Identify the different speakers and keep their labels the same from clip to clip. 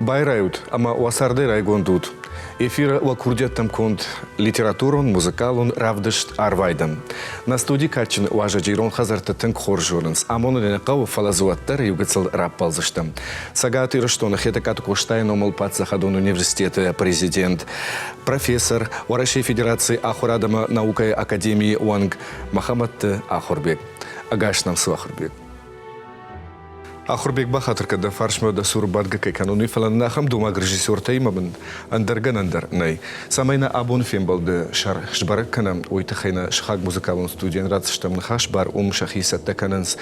Speaker 1: Байрайут ӕмӕ уӕ цардӕй райгонд ут. Эфиры уӕ курдиӕттӕм конд литературон, музыкалон равдыст Арвайдӕн. Нӕ студийы кадджын уазӕджы ирон хӕдзӕртты тынг хорз зонынц. Амонын нӕ хъӕуы, фӕлӕ дзы уӕддӕр иу гыццыл раппӕлдзыстӕм. Цӕгат Ирыстоны Хетӕгкаты Къостайы номыл паддзахадон университеты президент, профессор, Уӕрӕсейы Федерацийы ахуырад ӕмӕ наукӕйы академийы уӕнг Мӕхӕмӕтты Ахуырбег. Ӕгас нӕм цу, Ахуырбег. Ахуырбег бахатыр кӕн дӕ фарсмӕ дӕ цуры бадгӕ кӕй кӕнон, уый, фӕлӕ нын ахӕм домаг режиссертӕимӕ мын ӕндӕр гӕнӕн дӕр нӕй. Цӕмӕй нӕ абоны фембӕлды сӕр сбӕрӕг кӕнӕм, уый тыххӕй нӕ сыхаг музыкалон студийӕн ратдзыстӕм ныхас бар, уым сӕхи цӕттӕ кӕнынц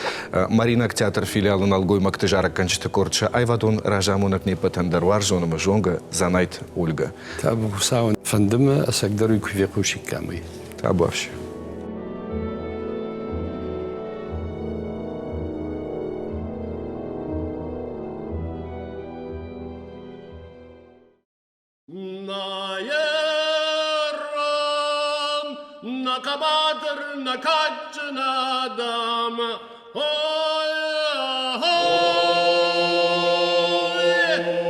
Speaker 1: Мариинаг театры филиалы нӕлгоймӕгты зарӕггӕнджыты къорд сӕ аивадон разамонӕг не ппӕтӕн дӕр уарзон ӕмӕ зонгӕ Дзанайты Ольгӕ.
Speaker 2: Табу Хуыцауӕн, фӕнды мӕ ӕцӕгдӕр уый куы фехъусиккам, уый.
Speaker 1: Табуафси.
Speaker 3: На хъӕбатыр, нӕ кадджын адӕм,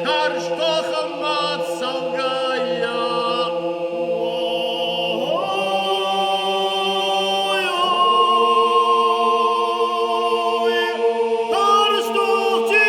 Speaker 3: Карз тохы ма цӕугӕйӕ, Карз тохти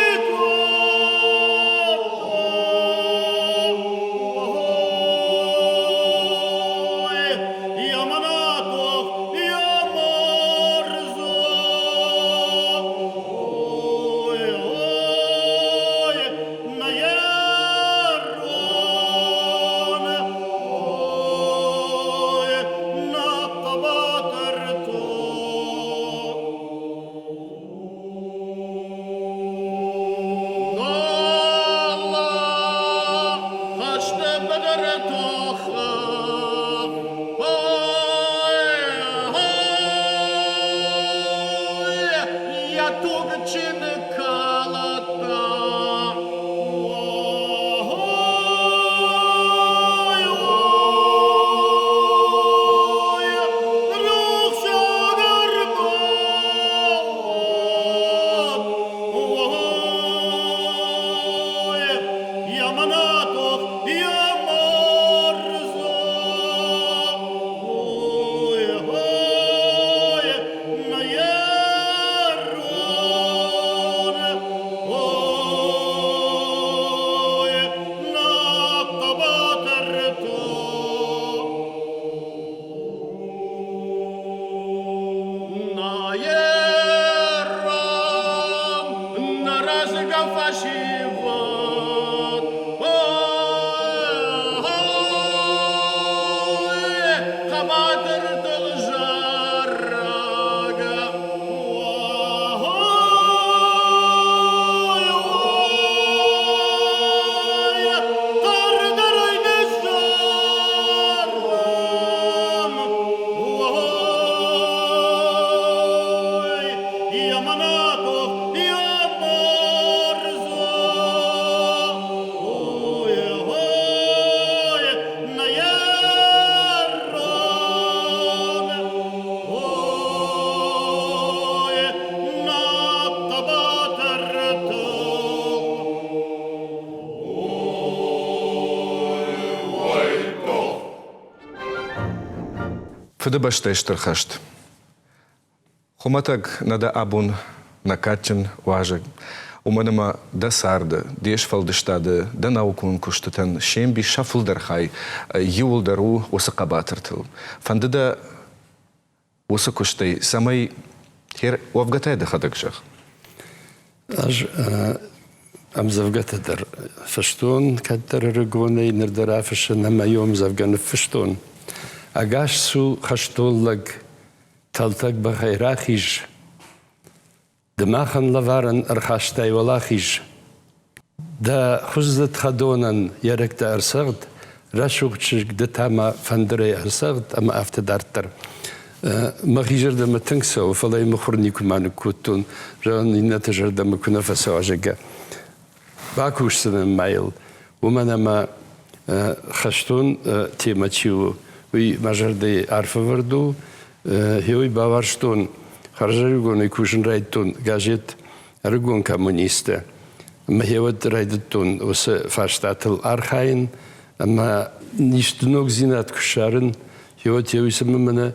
Speaker 1: Фыдыбӕстӕйы Стыр хӕст. Хуымӕтӕг нӕ дӕ абон нӕ кадджын уазӕг, уымӕн ӕмӕ дӕ царды, де сфӕлдыстады, дӕ наукон куыстытӕн се мбис сӕ фылдӕр хай иууылдӕр у уыцы хъӕбатыртыл. Фӕнды дӕ уыцы куыстӕй, цӕмӕй уӕвгӕ та дӕхӕдӕг зӕгъ.
Speaker 2: Ӕз ӕмдзӕвгӕтӕ дӕр фыстон кӕддӕр ӕрыгонӕй, ныр дӕр афыссын ӕмӕ иу ӕмдзӕвгӕ ныффыстон. Ӕгас цу, хӕстон лӕг, тӕлтӕг бӕхӕй рахиз, ды махӕн лӕварӕн ӕрхастай уӕлахиз. Дӕ хуыздзыд хӕдонӕн йӕ рыгтӕ ӕрцӕгъд, рӕсугъд чызг ды та ма фӕндырӕй ӕрцӕгъд ӕмӕ афтӕ дарддӕр. Мӕхи зӕрдӕмӕ тынг цӕуы, фӕлӕ йын мыхуыр никуыма ныккодтон, зӕгъын, иннӕты зӕрдӕмӕ куы нӕ фӕцӕуа, зӕгъгӕ. Бакусдзынӕн ма йыл, уымӕн ӕмӕ хӕстон темӕ чи у, уый мӕ зӕрдӕйы арф ӕвӕрд у. Гъеуый бауарзтон, хӕрзӕрыгонӕй кусын райдыдтон газет ӕрыгон коммунисттӕ. Ӕмӕ гъеуӕд райдыдтон уыцы фарстатыл архайын ӕмӕ исты ногдзинад куы ссарын, гъеуӕд уый цымӕ мӕнӕ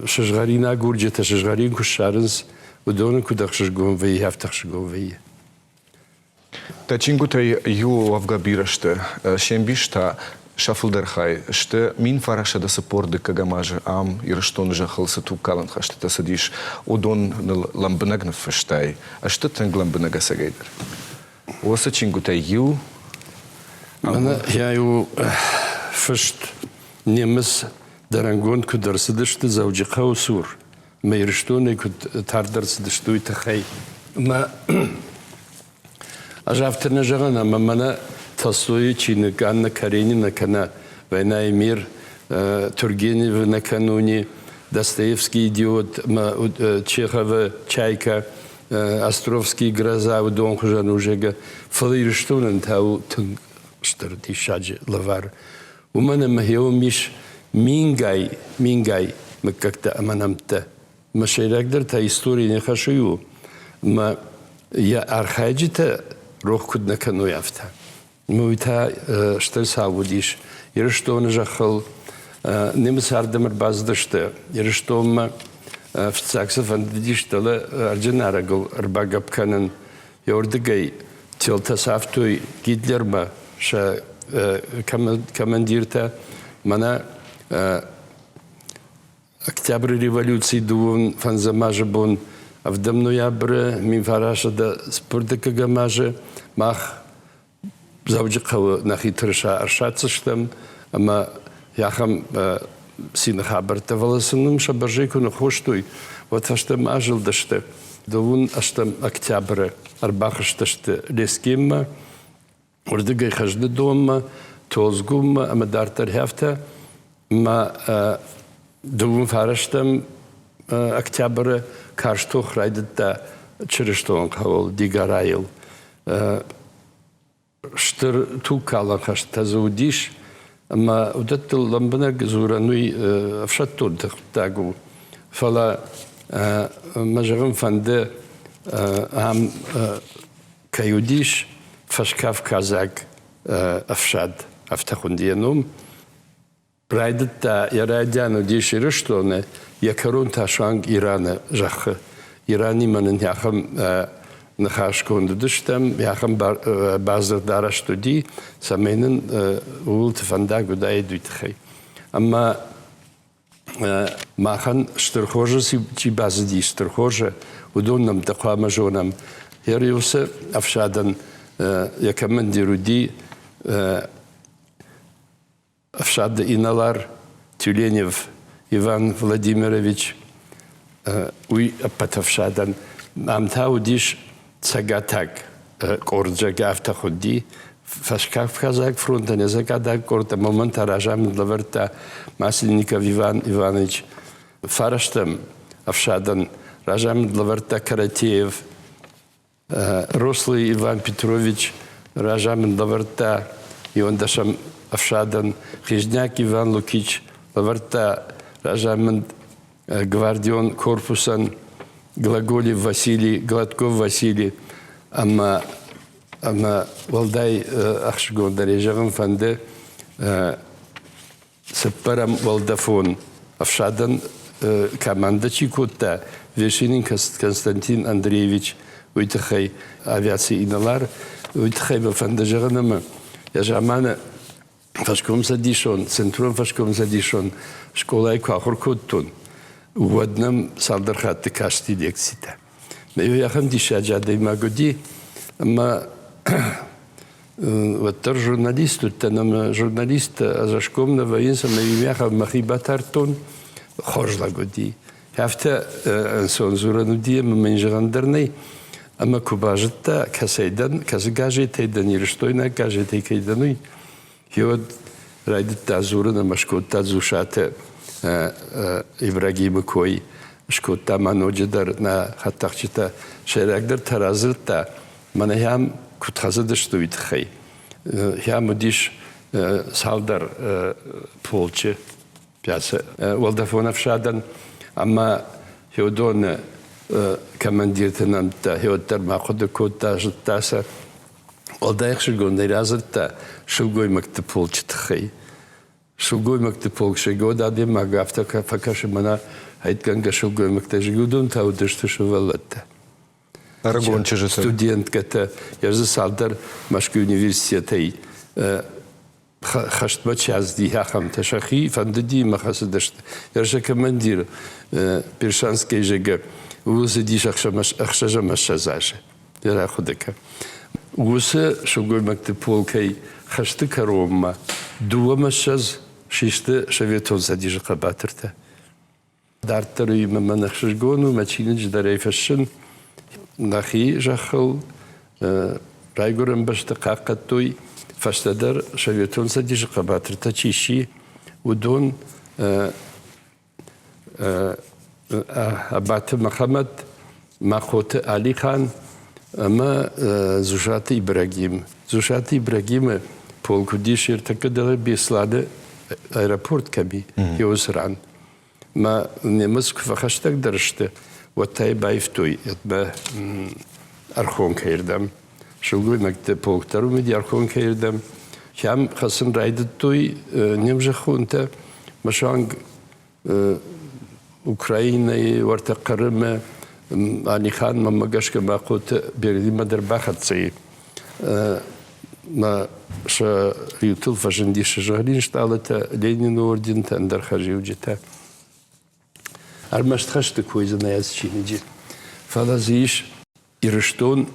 Speaker 2: сызгъӕрин агурджытӕ сызгъӕрин куы ссарынц, уыдоны куыд ӕхсызгон вӕййы, афтӕ ӕхсызгон вӕййы.
Speaker 1: Дӕ чингуытӕй иу уӕвгӕ бирӕ сты, се мбис та сӕ фылдӕр хай сты 1942 азы ам Ирыстоны зӕххыл цы тугкалӕн хӕстытӕ цыдис, уыдон ныл лӕмбынӕг ныффыстай. Сты тынг лӕмбынӕг ӕцӕгӕйдӕр. Уыцы чингуытӕй иу
Speaker 2: Мӕнӕ йӕ у фыст немыц дӕрӕнгонд куыд ӕрцыдысты Дзӕуджыхъӕуы цур, мӕ Ирыстонӕй куыд тард ӕрцыдысты, уый тыххӕй. Мӕ ӕз афтӕ нӕ зӕгъын, ӕмӕ мӕнӕ Толстойы чиныг Анна Каренина кӕнӕ Война и мир, Тургеневы накануне, Достоевский идиот, Чеховы Чайка, Островский гроза уыдон хуызӕн у, зӕгъгӕ. Фӕлӕ Ирыстонӕн та у тынг стыр диссаджы лӕвар. Уымӕн ӕмӕ уым ис мингай, мингай мыггӕгтӕ ӕмӕ нӕмттӕ. Мӕ сӕйрагдӕр та историйы ныхас уый у, ӕмӕ йӕ архайджытӕ рох куыд нӕ кӕной, афтӕ. Ӕмӕ уый та стыр цау уыдис Ирыстоны зӕххыл. Немыц ардӕм ӕрбацыдысты Ирыстонмӕ. Фыццаг сӕ фӕндыдис дӕлӕ Ӕрджынарӕгыл ӕрбагӕпп кӕнын. Еуырдыгӕй телтӕ цавтой Гитлермӕ сӕ командиртӕ. Мӕнӕ Октябры революцийы дыууын фӕндзӕм азы бон ӕвдӕм ноябры 1945 азы мах Дзӕуджыхъӕуы нӕхи тырыса ӕрсаддзыстӕм ӕмӕ ахӕм цины хабӕрттӕ, фӕлӕ сын уым сӕ бӕрзӕй куы ныххостой, уӕд фӕстӕмӕ азылдысты. Дыууын ӕстӕм октябры ӕрбахызтысты Лескенмӕ, уырдыгӕй Хӕзныдонмӕ, Толдзгуммӕ ӕмӕ дарддӕр афтӕ. Мӕ дыууын фарӕстӕм октябры карз тох райдыдта Чырыстонхъӕуыл, Дигарайыл. Стыр тугкалӕн хӕстытӕ дзы уыдис, ӕмӕ уыдӕттыл лӕмбынӕг дзурӕн уый ӕфсӕддонты хъуыддаг у. Фӕлӕ мӕ зӕгъын фӕнды, ам кӕй уыдис фӕскавказаг ӕфсад, афтӕ хуынди йӕ ном. Райдыдта, йӕ райдиан уыдис Ирыстоны, йӕ кӕрон та суанг Ираны зӕххы. Иранимӕ нын ахӕм ныхасгонд уыдыстӕм, ахӕм бадзырд арӕзт уыди, цӕмӕй нын ууылты фӕндаг уыдаид, уый тыххӕй. Ӕмӕ махӕн стыр хорзы чи бацыди, стыр хорзы, уыдон нӕмттӕ хъуамӕ зонӕм. Гериусы ӕфсадӕн йӕ командир уыди ӕфсады инӕлар Тюленев Иван Владимирович, уый ӕппӕт ӕфсадӕн ам та уыдис цӕгатаг къорд, зӕгъгӕ, афтӕ хуынди. Фӕскавказаг фронтӕн йӕ цӕгатаг къорд ӕмӕ уымӕн та разамынд лӕвӕрдта Масленников Иван Иванович. Фарӕстӕм ӕфсадӕн разамынд лӕвӕрдта Каратеев. Рослый Иван Петрович разамынд лӕвӕрдта иуӕндӕсӕм ӕфсадӕн, Хижняк Иван Лукич лӕвӕрдта разамынд гвардион корпусӕн, Глаголев Василий, Гладков Василий ӕмӕ ӕмӕ уӕлдай ӕхсызгондӕрӕй зӕгъын фӕнды цыппӕрӕм уӕлдӕфон ӕфсадӕн командӕ чи кодта, Вершинин Константин Андреевич, уый тыххӕй авиацийы инӕлар, уый тыххӕй мӕ фӕнды зӕгъын ӕмӕ йӕ заманы фӕскомцӕдисон, центрон фӕскомцӕдисон скъолайы куы ахуыр кодтон, уӕд нӕм цалдӕр хатты касти лекцитӕ. Ахӕм диссаджы адӕймаг уыди, ӕмӕ уӕддӕр журналист уыдтӕн ӕмӕ журналисттӕ ӕдзӕсгом нӕ вӕййынц ӕмӕ иу ахӕм мӕхи батардтон, хорз лӕг уыди. Афтӕ ӕнцон дзурӕн уыди ӕмӕ мын зӕгъӕн дӕр нӕй. Ӕмӕ куы базыдта, кӕцӕй дӕн, кӕцы газетӕй дӕн, ирыстойнаг газетӕй кӕй дӕн, уый, Геуӕд райдыдта дзурын ӕмӕ скодта Дзусаты Ибрагимы кой, скодта ма ноджыдӕр нӕ хӕдтӕхджытӕ. Сӕйрагдӕр та радзырдта, мӕнӕ йӕм куыд хӕцыдысты, уый тыххӕй. Йӕм уыдис цалдӕр полчы пьесӕ уӕлдӕфон ӕфсадӕн ӕмӕ уыдоны. командирты нӕмттӕ, уӕддӕр ма хъуыды кодта, зыдта сӕ. Уӕлдай ӕхсызгондӕй радзырдта сылгоймӕгты полчы тыххӕй. Сылгоймӕгты полк сегод адӕймаг афтӕ фӕкӕсы, мӕнӕ хӕйтгӕнгӕ сылгоймӕгтӕ, уыдон та уыдысты сывӕллӕттӕ.
Speaker 1: Ӕрыгон чызджытӕ.
Speaker 2: Студенткӕтӕ, йӕ дзы цалдӕр Мӕскуыйы университетӕй хӕстмӕ чи ацыди, ахӕмтӕ сӕхи фӕндыди ӕмӕ хӕцыдысты. Йӕ сӕ командир Першанскӕй зӕгъгӕ, ууыл цыдис 26 азы. Рахъуыды кӕн. Уыцы сылгоймӕгты полкӕй хӕсты кӕронмӕ 22 систы Советон Цӕдисы хъӕбатыртӕ. Дарддӕр уыимӕ мӕн ӕхсызгон у, мӕ чиныджы дӕр ӕй фыссын. Нӕхи зӕххыл райгуырӕн бӕстӕ хъахъхъӕдтой, фӕстӕдӕр Советон Цӕдисы хъӕбатыртӕ чи сси, уыдон Абаты Мӕхӕмӕт, Махъоты Алихан ӕмӕ Дзусаты Ибрагим. Дзусаты Ибрагимы полк уыдис ӕртӕккӕ дӕлӕ Беслӕны аэропорт кӕм и, уыцы ран. Мӕ немыц куы фӕхӕстӕгдӕр сты, уӕд та йӕ баивтой ӕдмӕ Ӕрхонкӕйы рдӕм. Сылгоймӕгты полк дӕр уым уыди Ӕрхонкӕйы рдӕм. Хӕм хӕцын райдыдтой не мзӕххонтӕ, мӕ суанг Украинӕйы уӕртӕ Хъырымы Алихан мӕнмӕ гӕсгӕ Бахъоты Берлинмӕ дӕр бахӕццӕ и. Мӕ сӕ риутыл фӕзынди сызгъӕрин стъалытӕ, Ленины ордентӕ, ӕндӕр хӕрзиуджытӕ. Ӕрмӕст хӕсты кой дзы нӕй ацы чиныджы, фӕлӕ дзы ис Ирыстон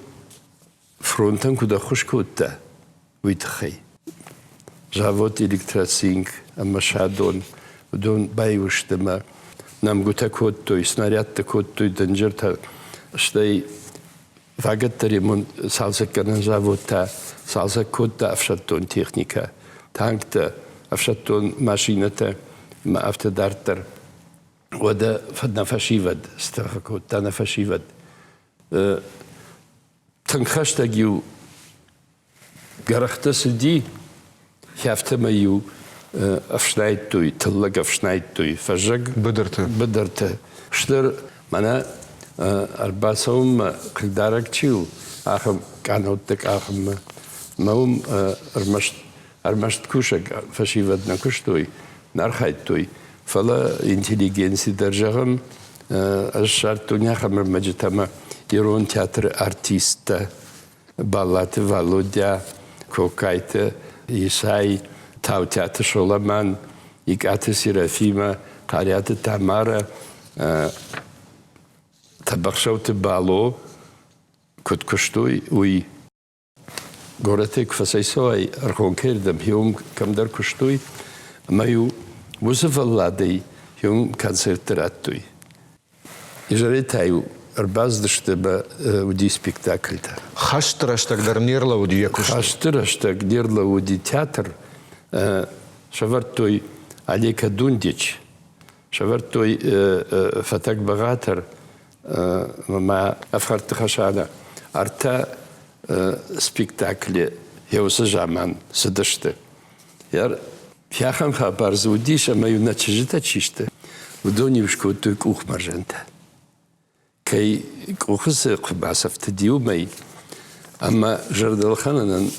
Speaker 2: фронтӕн куыд ӕххуыс кодта, уый тыххӕй. Завод Электроцинк ӕмӕ Садон, уыдон баиу сты ӕмӕ нӕмгуытӕ кодтой, снарядтӕ кодтой, дынджыртӕ, стӕй вагӕттӕ ремонт цалцӕггӕнӕн заводтӕ цалцӕг кодта ӕфсӕддон техникӕ, танктӕ, ӕфсӕддон машинӕтӕ ӕмӕ афтӕ дарддӕр. Уӕдӕ нӕ фӕсивӕд стӕхы кодта, нӕ фӕсивӕд. Тынг хӕстӕг-иу гӕрӕхтӕ цыди, афтӕмӕй-иу ӕфснайдтой, тыллӕг ӕфснайдтой фӕззӕг
Speaker 1: быдырты.
Speaker 2: Быдырты. Стыр мӕнӕ ӕрбацӕуынмӕ хъыгдарӕг чи у, ахӕм къанӕуттӕ къахынмӕ. Мӕ уым ӕрмӕст ӕрмӕст кусӕг фӕсивӕд нӕ куыстой, нӕ архайдтой, фӕлӕ интеллигенци дӕр, зӕгъӕм, ӕз ссардтон ахӕм ӕрмӕджытӕ ӕмӕ ирон театры артисттӕ Баллаты Валодя, Кокайты Исай, Таутиаты Соломан, Икъаты Серафима, Хъариаты Тамара, Тӕбӕхсӕуты Бало куыд куыстой, уый. Горӕтӕй куы фӕцӕйцӕуай Ӕрхонкӕйы рдӕм, уым кӕмдӕр куыстой, ӕмӕ-иу уыцы фӕлладӕй уым концерттӕ радтой. Изӕрӕй та-иу ӕрбацыдысты ӕмӕ уыди спектакльтӕ.
Speaker 1: Хӕсты рӕстӕг дӕр не рлӕууыди йӕ куыст?
Speaker 2: Хӕсты рӕстӕг не рлӕууыди театр. Сӕвӕрдтой Олег Дундич, сӕвӕрдтой Фӕтӕг Бӕгъатыр ӕмӕ Ӕфхӕрдты Хӕсанӕ. Ӕртӕ спектаклы уыцы заман цыдысты. Ахӕм хабар дзы уыдис, ӕмӕ-иу нӕ чызджытӕ чи сты, уыдон-иу скодтой къухмӕрзӕнтӕ. Кӕй къухы цы хъуымац ӕфтыди, уымӕй. Ӕмӕ зӕрдӕлхӕнӕнӕн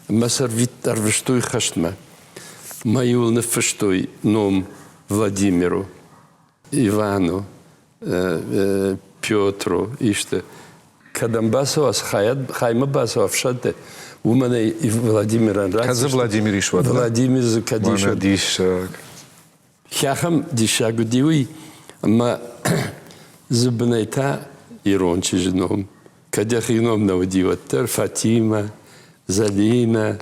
Speaker 2: мӕ сӕрвитт ӕрвыстой хӕстмӕ. Мӕ-иу ыл ныффыстой ном Владимиру, Ивану, Петру исты. Кӕдӕм бацӕуа, цы хаймӕ бацӕуа ӕфсӕдты, уымӕн ӕй Владимирӕн
Speaker 1: Кӕцы Владимир ис уӕд?
Speaker 2: Владимир дзы кӕд ис.
Speaker 1: Мӕнӕ диссаг.
Speaker 2: Ахӕм диссаг уыди уый, ӕмӕ дзы бынӕй та ирон чызджы ном, кӕд йӕхи ном нӕ уыди, уӕддӕр Фатимӕ, Зӕлинӕ,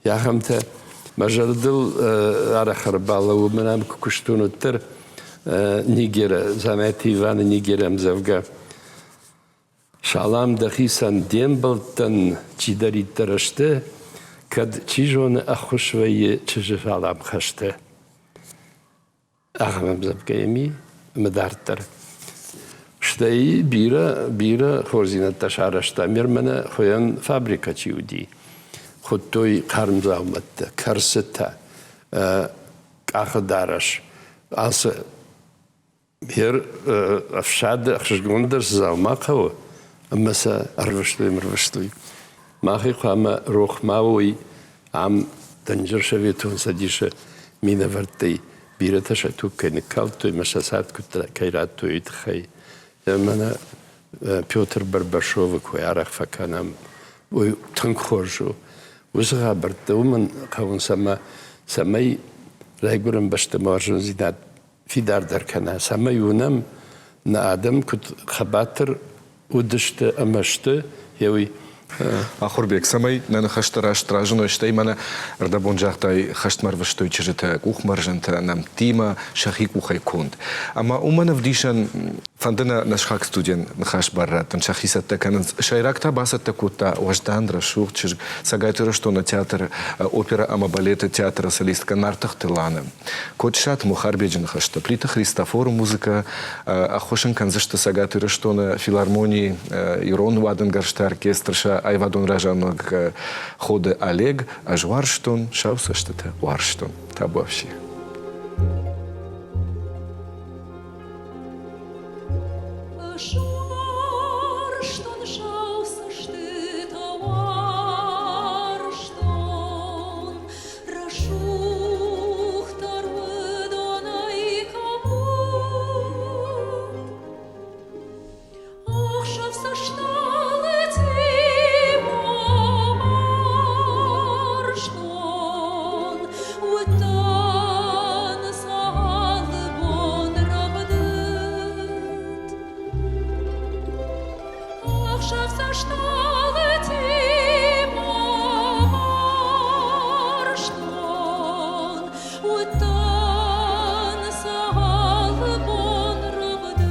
Speaker 2: Ахӕмтӕ мӕ зӕрдыл арӕх ӕрбалӕууы, мӕн ам куы куыстон, уӕддӕр Нигеры, Дзанайты Иваны Нигеры ӕмдзӕвгӕ. Салам дӕхицӕн де мбӕлттӕн, чидӕриддӕр сты, кӕд, чи зоны, ӕххуыс вӕййы чызджы салам хӕсты. Ахӕм ӕмдзӕвгӕйы ми ӕмӕ дарддӕр. Стӕй бирӕ, бирӕ хорздзинӕдтӕ сарӕзта. Мермӕнӕ хуыйӕн фабрикӕ чи уыди, хуыдтой хъарм дзаумӕттӕ, кӕрцытӕ, къахыдарӕс, ацы. Йе ӕфсады ӕхсызгондӕр цы дзаума хъӕуы, ӕмӕ сӕ ӕрвыстой ӕрвыстой. Махӕй хъуамӕ рох ма уой, ам дынджыр Советон Цӕдисы минӕвӕрттӕй бирӕтӕ сӕ туг кӕй ныккалдтой ӕмӕ сӕ цард куыд кӕй радтой, уый тыххӕй. Мӕнӕ Петр Барбашовы кой арӕх фӕкӕнӕм, уый тынг хорз у. Уыцы хабӕрттӕ уымӕн хъӕуынц, ӕмӕ цӕмӕй райгуырӕн бӕстӕмӕ уарзондзинад фидардӕр кӕна, цӕмӕй уынӕм, нӕ адӕм куыд хъӕбатыр уыдысты ӕмӕ сты, йе уый.
Speaker 1: Ахуырбег, цӕмӕй нӕ ныхӕстӕ раст разыной, стӕй мӕнӕ ӕрдӕбон загътай, хӕстмӕ ӕрвыстой чызджытӕ, къухмӕрзӕнтӕ нӕмттимӕ, сӕхи къухӕй конд. Ӕмӕ уымӕн ӕвдисӕн фӕнды нӕ нӕ сыхаг студент ныхас бар раттын, сӕхи цӕттӕ кӕнынц. Сӕйраг та бацӕттӕ кодта уӕздан, рӕсугъд чызг, Цӕгат Ирыстоны театры оперӕ ӕмӕ балеты театры солисткӕ Нартыхты Ланӕ. Кочысаты Мухарбеджы ныхӕстӕ Плиты Христофоры музыкӕ ӕххуыс ын кӕндзысты Цӕгат Ирыстоны филармонийы ирон уадынгӕрзты оркестр сӕ аивадон разамонӕг Ходы Олег «Ӕз уарзтон, сау цӕстытӕ уарзтон». Табуафси.
Speaker 4: Уарзтон сау цӕстытӕ уарзтон, Рӕсугъддӕр уыдонӕй кӕм уыд. Ӕхсӕв цӕсталытимӕ уарзтон, уыдтӕн сӕ алы бон рӕвдыд. Ӕхсӕв цӕсталытимӕ уарзтон, уыдтӕн сӕ алы бон рӕвдыд.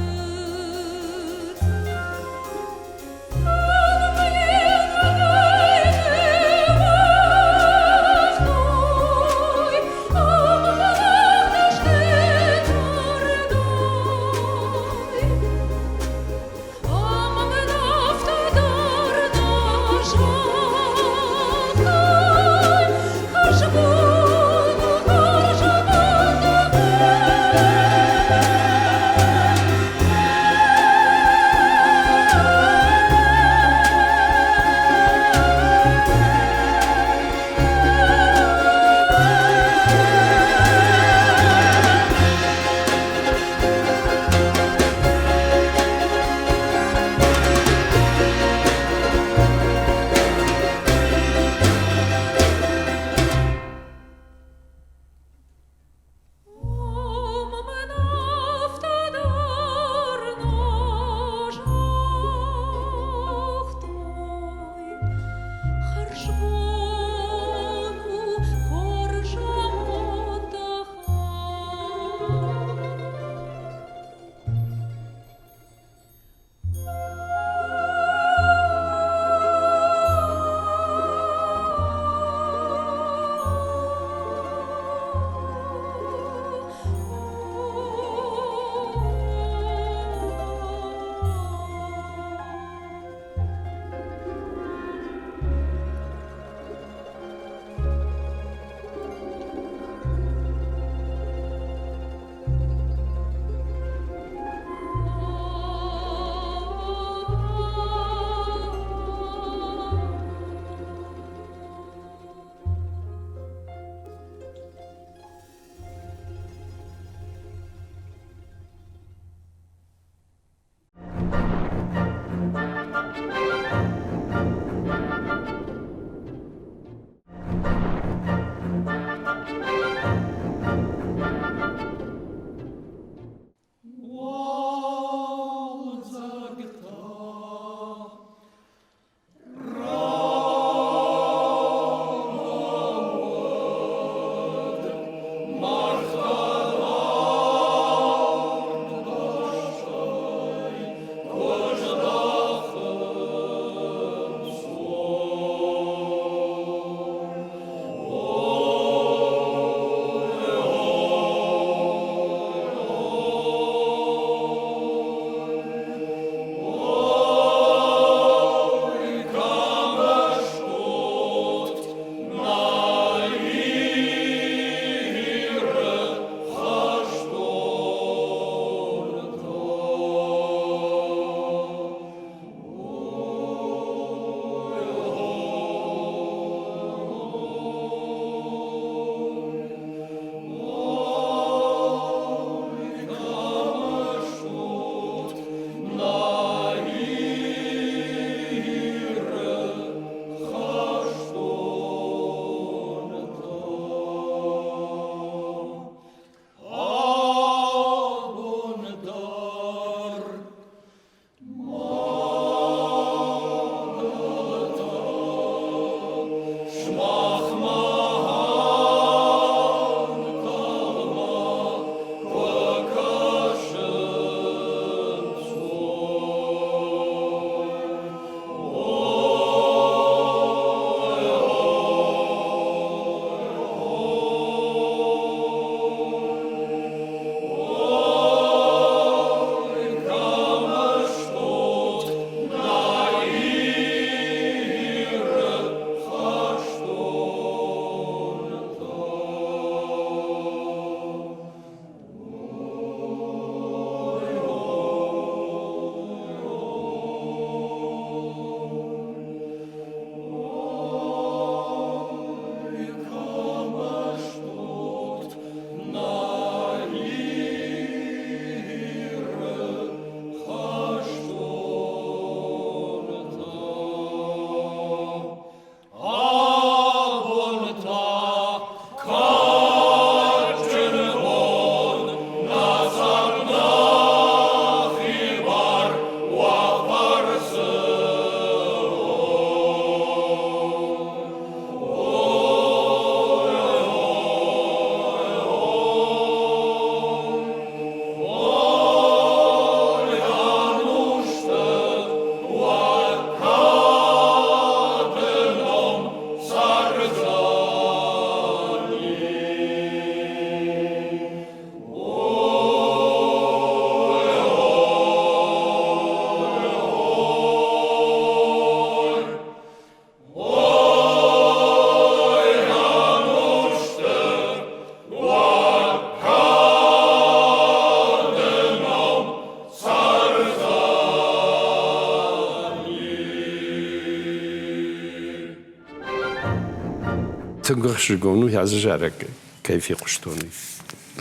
Speaker 2: Тынг ӕхсызгон у ацы зарӕг кӕй фехъуыстон.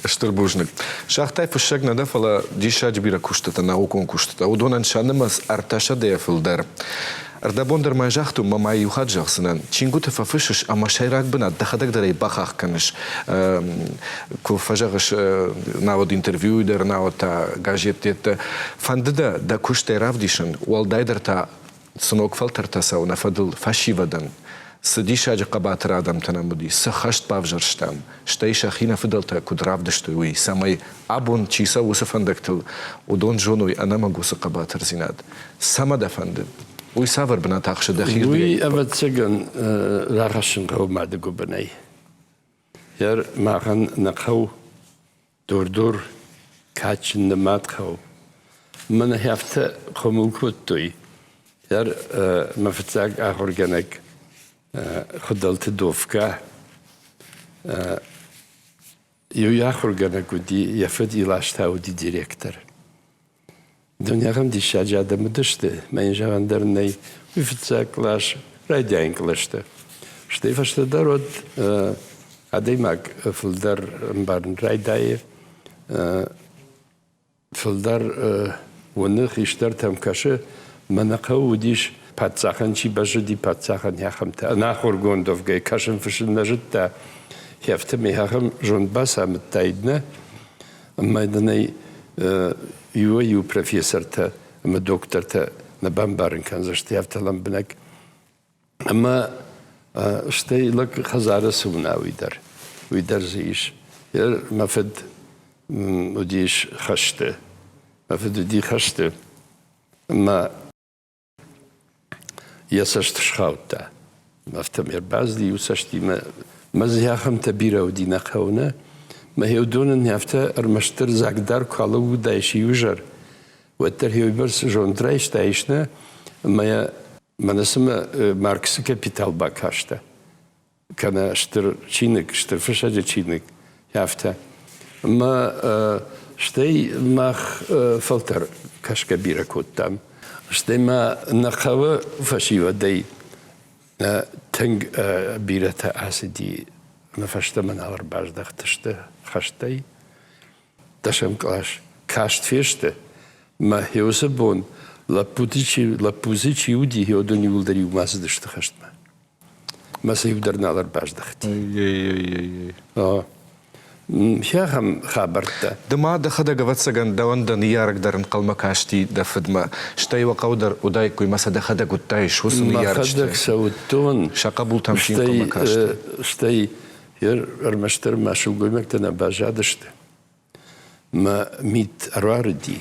Speaker 1: Стыр бузныг. Загътай фыссӕг нӕ дӕ, фӕлӕ диссаджы бирӕ куыстытӕ, наукон куыстытӕ. Уыдонӕн сӕ нымӕц ӕртӕсӕдӕйӕ фылдӕр. Ӕрдӕбон дӕр ма загътон, мӕ ма иу хатт зӕгъдзынӕн, чингуыты фӕфыссыс ӕмӕ сӕйраг бынат дӕхӕдӕг дӕр ӕй бахахх кӕныс. Куы фӕзӕгъыс, науӕд интервьюйы дӕр, науӕд та газеттӕ. Фӕнды дӕ дӕ куыстӕй равдисын, уӕлдайдӕр та цы ног фӕлтӕртӕ цӕуы нӕ фӕдыл фӕсивӕдӕн, цы диссаджы хъӕбатыр адӕмтӕ нӕм уыди, цы хӕст бавзӕрстам, стӕй сӕхи нӕ фыдӕлтӕ куыд равдыстой, уый, цӕмӕй абон чи цӕуы уыцы фӕндӕгтыл, уыдон зоной ӕнӕмӕнг уыцы хъӕбатырдзинад. Цӕмӕ дӕ фӕнды? Уый цавӕр бынат ахсы дӕхи
Speaker 2: Уый, ӕвӕццӕгӕн, рахӕссын хъӕуы мады гуыбынӕй. Йӕ махӕн нӕ хъӕу Дур-Дур кадджын нымад хъӕу. Мӕн афтӕ хъомыл кодтой. Дӕр мӕ фыццаг ахуыргӕнӕг Хуыдӕлты Дофка иу ахуыргӕнӕг уыди, йӕ фыд Илас та уыди директор. Дунеахӕм диссаджы адӕм уыдысты, мӕ йын зӕгъӕн дӕр нӕй. Уый фыццаг кълас, райдиан кълӕстӕ. Стӕй фӕстӕдӕр уӕд адӕймаг фылдӕр ӕмбарын райдайы, фылдӕр уыны, хистӕртӕм кӕсы. Мӕнӕ хъӕуы уыдис, паддзахӕн чи бӕззыди, паддзахӕн ахӕмтӕ. Ӕнахуыргонд уӕвгӕй кӕсын-фыссын нӕ зыдта. Афтӕмӕй ахӕм зонд бацамыдтаид, нӕ? Ӕмӕ дын ӕй иуӕй-иу профессортӕ ӕмӕ доктортӕ нӕ бамбарын кӕндзысты афтӕ лӕмбынӕг. Ӕмӕ стӕй лӕг хӕдзары цы уына, уый дӕр. Уый дӕр дзы ис. Мӕ фыд уыдис хӕсты. Мӕ фыд уыди хӕсты. Ӕмӕ йӕ цӕст схаудта. Афтӕмӕй ӕрбацыди иу цӕстимӕ. Мӕ дзы ахӕмтӕ бирӕ уыди нӕ хъӕуы, нӕ? Мӕ уыдонӕн афтӕ ӕрмӕстдӕр дзагдар куы алӕууыдаис иу изӕр, уӕддӕр уыйбӕрц зонд райстаис, нӕ? Ӕмӕ йӕ мӕнӕ цымӕ Марксы «Капитал» бакастӕ? Кӕнӕ стыр чиныг, стыр фыссӕджы чиныг, афтӕ. Ӕмӕ стӕй мах фӕлтӕр кӕсгӕ бирӕ кодтам. Стӕй ма нӕ хъӕуы фӕсивӕдӕй тынг бирӕтӕ ацыди ӕмӕ фӕстӕмӕ нал ӕрбаздӕхтысты хӕстӕй. Дӕсӕм кълас каст фесты, мӕ уыцы бон лӕппуты чи, лӕппу дзы чи уыди, уыдон иууылдӕр иумӕ ацыдысты хӕстмӕ. Мӕ сӕ иу дӕр нал ӕрбаздӕхти. Ахӕм хабӕрттӕ.
Speaker 1: Ды ма дӕхӕдӕг, ӕвӕццӕгӕн, дӕуӕн дӕ ныййарӕг дӕр ӕнхъӕлмӕ касти дӕ фыдмӕ. Стӕй уӕ хъӕу дӕр уыдаиккой мӕ сӕ дӕхӕдӕг уыдтаис уыцы ныййарджыты.
Speaker 2: Мӕхӕдӕг сӕ уыдтон.
Speaker 1: Сӕ хъӕбултӕм чи ӕнхъӕлмӕ касти.
Speaker 2: Стӕй ӕрмӕстдӕр мӕ сылгоймӕгтӕ нӕ баззадысты. Мӕ мит ӕруарыди.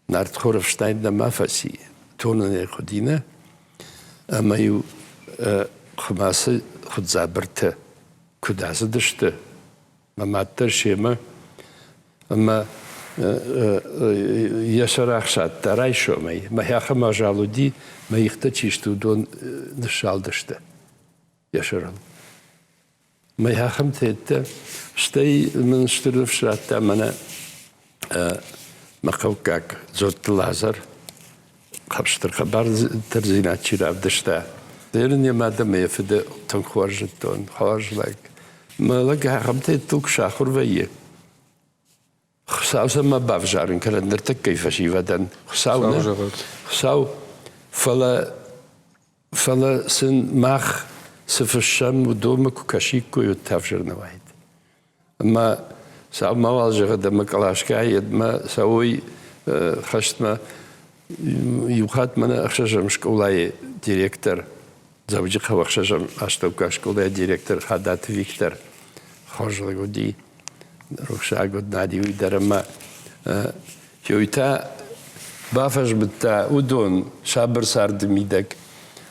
Speaker 2: Нартхор ӕфснайд нӕма фӕци, тонын ӕй хъуыди нӕ, ӕмӕ-иу хъуымацы хуыдзабыртӕ куыд ацыдысты, мӕ мад дӕр семӕ, ӕмӕ йӕ сӕр ӕхсадта райсомӕй. Мӕ ахӕм азал уыди, мӕ ихтӕ чи сты, уыдон ныссалдысты йӕ сӕрыл. Мӕ ахӕмтӕ стӕй мын стыр ныфс радта мӕнӕ мӕ хъӕуккаг Дзотты Лазар, стыр хъӕбатырдзинад чи равдыста. Ын йӕ мад ӕмӕ йӕ фыды тынг хорз зыдтон, хорз лӕг. Мӕ лӕг ахӕмтӕ куы сахуыр вӕййы, Хуыцау сӕ ма бавзарын кӕнӕд ныртӕккӕйы фӕсивӕдӕн. Хуыцау нӕ, Хуыцау, фӕлӕ фӕлӕ сын мах цы фыссӕм, уыдонмӕ куы кӕсиккой, уӕд та ӕвзӕр нӕ уаид. Ӕмӕ сау мауал зӕгъӕд ӕмӕ къласгӕйӕдмӕ цӕуой хӕстмӕ. Иу хатт мӕнӕ ӕхсӕзӕм скъолайы директор, Дзӕуджыхъӕуы ӕхсӕзӕм астӕуккаг скъолайы директор Хадаты Виктор хорз лӕг уыди. Рухсаг уыд Нади уый дӕр ӕмӕ уый та бафӕзмыдта уыдон сабыр царды мидӕг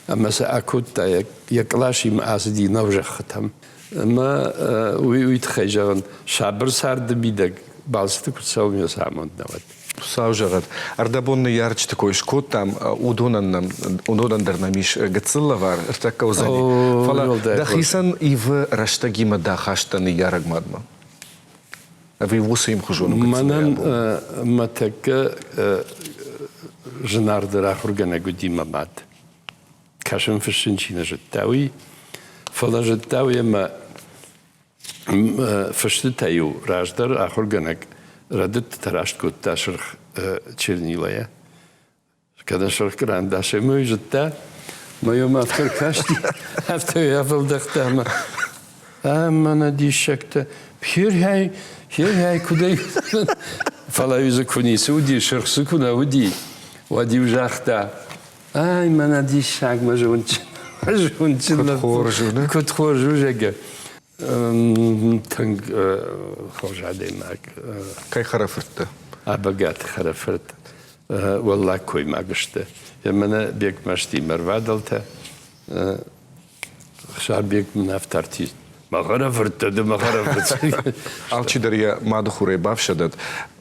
Speaker 2: ӕмӕ сӕ акодта йӕ къласимӕ ацыди нӕузӕххытӕм. Ӕмӕ уый уый тыххӕй зӕгъын, сабыр царды мидӕг балцыты куыд цӕуын, йӕ цы амонд нӕ уӕд.
Speaker 1: Хуыцау зӕгъӕд, ӕрдӕбон ныййарджыты кой скодтам, уыдонӕн нӕм, уыдонӕн дӕр нӕм ис гыццыл лӕвар, ӕртӕккӕ уыдзӕни. Фӕлӕ дӕхицӕн ивы рӕстӕгимӕ дӕ ахаст дӕ ныййарӕг мадмӕ? Ӕви уыцы ӕмхуызон у гыццыл
Speaker 2: Мӕнӕн мӕ тӕккӕ зынаргъдӕр ахуыргӕнӕг уыди мӕ мад. Кӕсын-фыссын чи нӕ зыдта, уый. Фӕлӕ зыдта уемӕ фыстытӕ-иу раздӕр ахуыргӕнӕг рӕдыдтытӕ раст кодта сырх чернилайӕ. Кӕд сырх кърандасӕй мӕ зыдта, мӕ йӕм афтӕ ркасти, афтӕ йӕ афӕлдӕхта ӕмӕ ӕмӕ нӕ диссӕгтӕ. Хирхӕй, хирхӕй куыдӕй. Фӕлӕ дзы куы ницы уыди, сырх дзы куы нӕ уыди, уӕд-иу загъта, ай, мӕнӕ диссаг, мӕ зондджын, зондджын
Speaker 1: Куыд хорз у, не?
Speaker 2: Куыд хорз у, зӕгъгӕ. Тынг хорз адӕймаг.
Speaker 1: Кӕй хӕрӕфырттӕ?
Speaker 2: Абӕгаты хӕрӕфырт. Уӕллаг коймаг сты. Мӕнӕ Бекмӕзти ме рвадӕлтӕ. Хсарбег мын афтӕ артист. Мӕ хӕрӕфырттӕ ды мӕ хӕрӕфырт.
Speaker 1: Алчидӕр йӕ мады хурӕй бафсӕдӕд.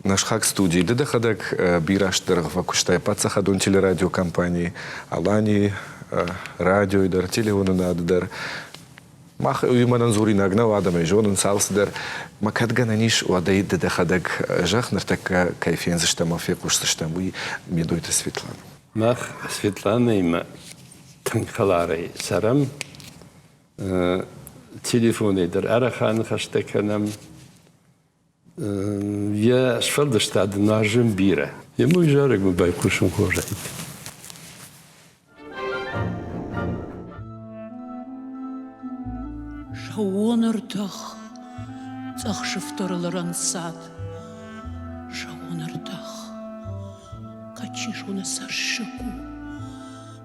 Speaker 1: Нӕ сыхаг студийы ды дӕхӕдӕг бирӕ азты дӕргъы фӕкуыстай паддзахадон телерадиокомпанийы, Аланийы радиойы дӕр, телеуынынады дӕр. Мах уый мӕнӕн дзуринаг нӕу, адӕмӕй зонынц алцыдӕр. Мӕ кӕд гӕнӕн ис, уӕд ӕй ды дӕхӕдӕг зӕгъ, ныртӕккӕ кӕй фендзыстӕм ӕмӕ фехъусдзыстӕм, уый Медойты Светлана.
Speaker 2: Мах Светланаимӕ тынг хӕларӕй цӕрӕм. Телефонӕй дӕр арӕх аныхӕстӕ кӕнӕм. Йӕ сфӕлдыстады нуазын бирӕ. Йемӕ зарӕгмӕ байхъусын хорзӕй.
Speaker 5: Сӕууон ӕртӕх цъӕх сыфтӕрыл ӕрӕнцад. Сӕууон ӕртӕх кӕд чи зоны цӕссыг у.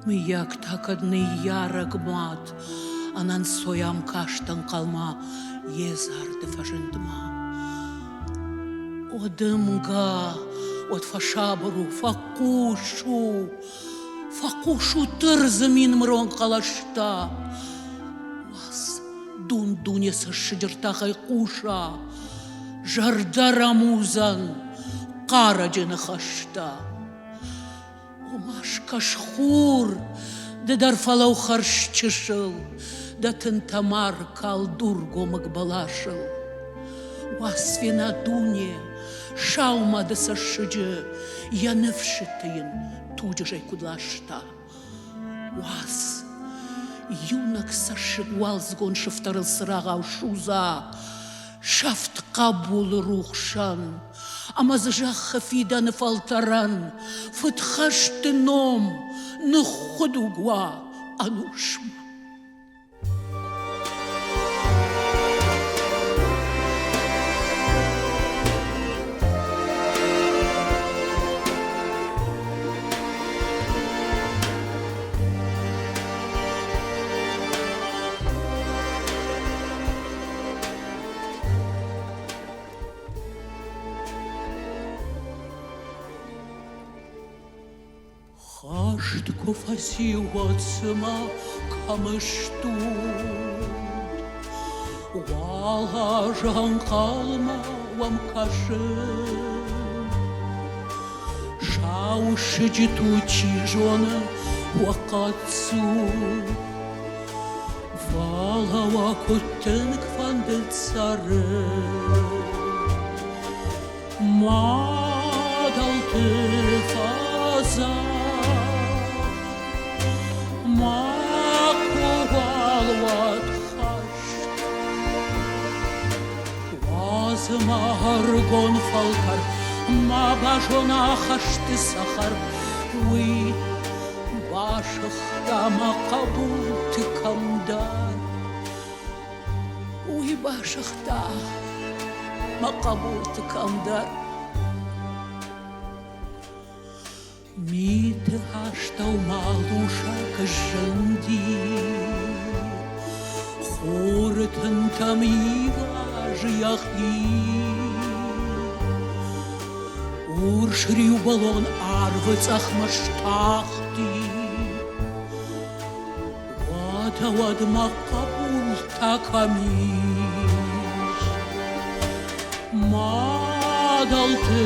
Speaker 5: Мыййаг та кӕд ныййарӕг мад ӕнӕнцой ам каст ӕнхъӕлмӕ йе дзарды фӕзындмӕ. О дымгӕ, уӕд фӕсабыр у, фӕхъус у, фӕхъус у тырдзы минмырон хъӕлӕстӕ. Уадз, дун-дуне цӕссыджы ртахӕй хъуса, зӕрдӕ рӕмудзӕн хъарӕджы ныхӕстӕ. Ома скӕс хур, ды дӕр фӕлӕуу хӕрзчысыл, дӕ тынтӕ ма ркал дургомыг бӕласыл. Уас фена дуне, сау мады цӕссыджы, йӕ ныфсыты йын туджы зӕй куыд ласта. Уадз, иунӕг цӕссыг уалдзыгон сыфтӕрыл цырагъау судза, сӕфт хъӕбулы рухсӕн ӕмӕ дзы зӕххы фидӕны фӕлтӕрӕн фыдхӕсты ном ныххуыдуг уа ӕнусмӕ. Хӕст куы фӕци, уӕд цыма кӕм ыстут, Уал азы ӕнхъӕлмӕ уӕм кӕсын. Сау сыджыт у, чи зоны, уӕ хъӕццул. Фӕлӕ уӕ куыд тынг фӕндыд цӕрын. Мадӕлты фӕзӕгъ, макуыуал уӕд хӕст. Уадз ма ӕрыгон фӕлтӕр ма базона хӕсты цӕхӕр, уый басыгъта мӕ хъӕбулты кӕмдӕр. Уый басыгъта мӕ хъӕбулты кӕмдӕр. Миты астӕу малусӕг зынди, Хуры тынтӕм ивазы йӕхи. Урс риубӕлон арвы цъӕхмӕ стахти. Уӕдӕ уӕд мӕ хъӕбул та кӕм ис? Мадӕлты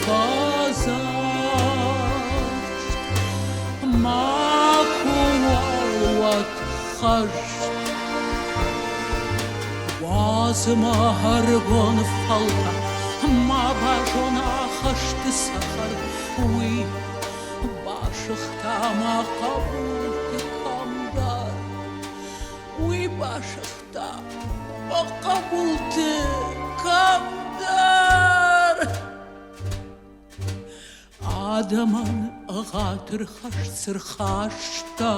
Speaker 5: фӕдзӕхст макуыуал уӕд хӕст. Уадз мӕ ӕрыгон фӕлтӕр ма базона хӕсты цӕхӕр, уый басыгъта мӕ хъӕбулты кӕмдӕр. Уый басыгъта мӕ хъӕбулты кӕмдӕр. Адӕмӕн ӕгъатыр хӕст цы рхаста,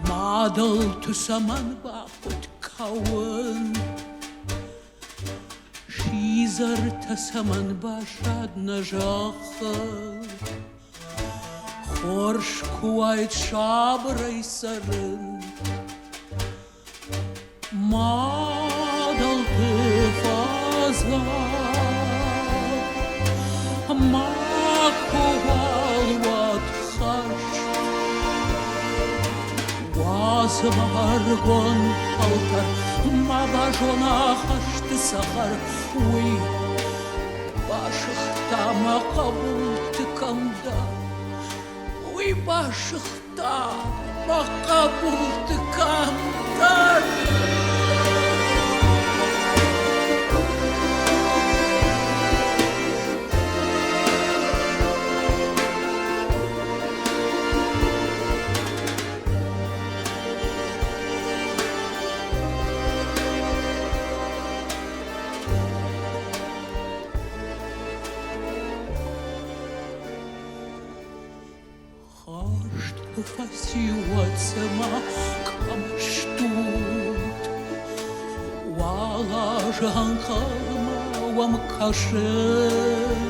Speaker 5: Мадӕлты цӕмӕн бахъуыд кӕуын? Сидзӕртӕ цӕмӕн баззад нӕ зӕххыл? Хорз куы уаид сабырӕй цӕрын. Мадӕлты фӕзӕгъ, макуыуал уӕд хӕст. Уадз ӕмӕ ӕрыгон фӕлтӕр ма базона хӕсты цӕхӕр, уый басыгъта мӕ хъӕбулты кӕмдӕр. Уый басыгъта мӕ хъӕбулты кӕмдӕр. Хӕст куы фӕци, уӕд цыма кӕм стут? Уал азы ӕнхъӕлмӕ уӕм кӕсын.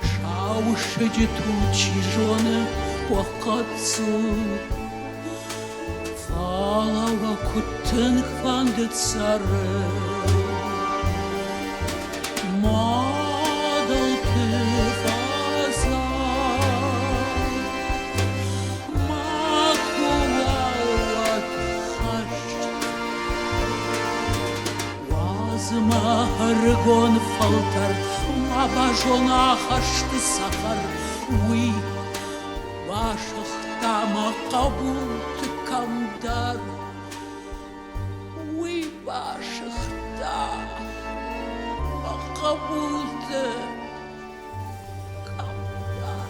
Speaker 5: Сау сыджыт у, чи зоны, уӕ хъӕццул. Фӕлӕ уӕ куыд тынг фӕндыд цӕрын. Мадӕлты фӕзӕгъ, макуыуал уӕд хӕст. Уадз ӕмӕ ӕрыгон фӕлтӕр ма базона хӕсты цӕхӕр, уый басыгъта мӕ хъӕбулты кӕмдӕр. Уый басыгъта мӕ хъӕбулты кӕмдӕр.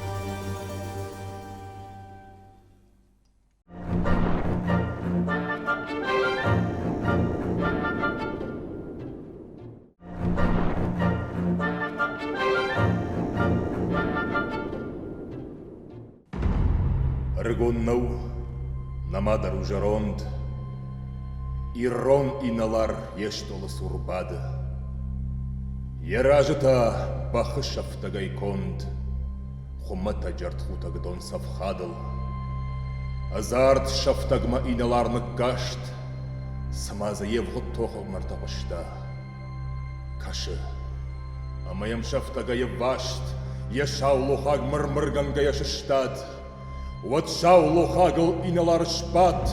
Speaker 6: Ӕрыгон нӕу, нӕма дӕр у зӕронд. Ирон инӕлар йе стъолы цур бады. Йӕ разы та бӕхы сӕфтӕгӕй конд хуымӕтӕджы ӕртхутӕг дон цӕфхадыл. Ӕдзард сӕфтӕгмӕ инӕлар ныккаст, цыма дзы евгъуыд тохы мӕрдтӕ хъуыста. Кӕсы, ӕмӕ йӕм сӕфтӕгӕй ӕвваст йӕ саулохаг мыр-мыргӕнгӕйӕ сыстад. Уӕд саулохагыл инӕлар сбадт,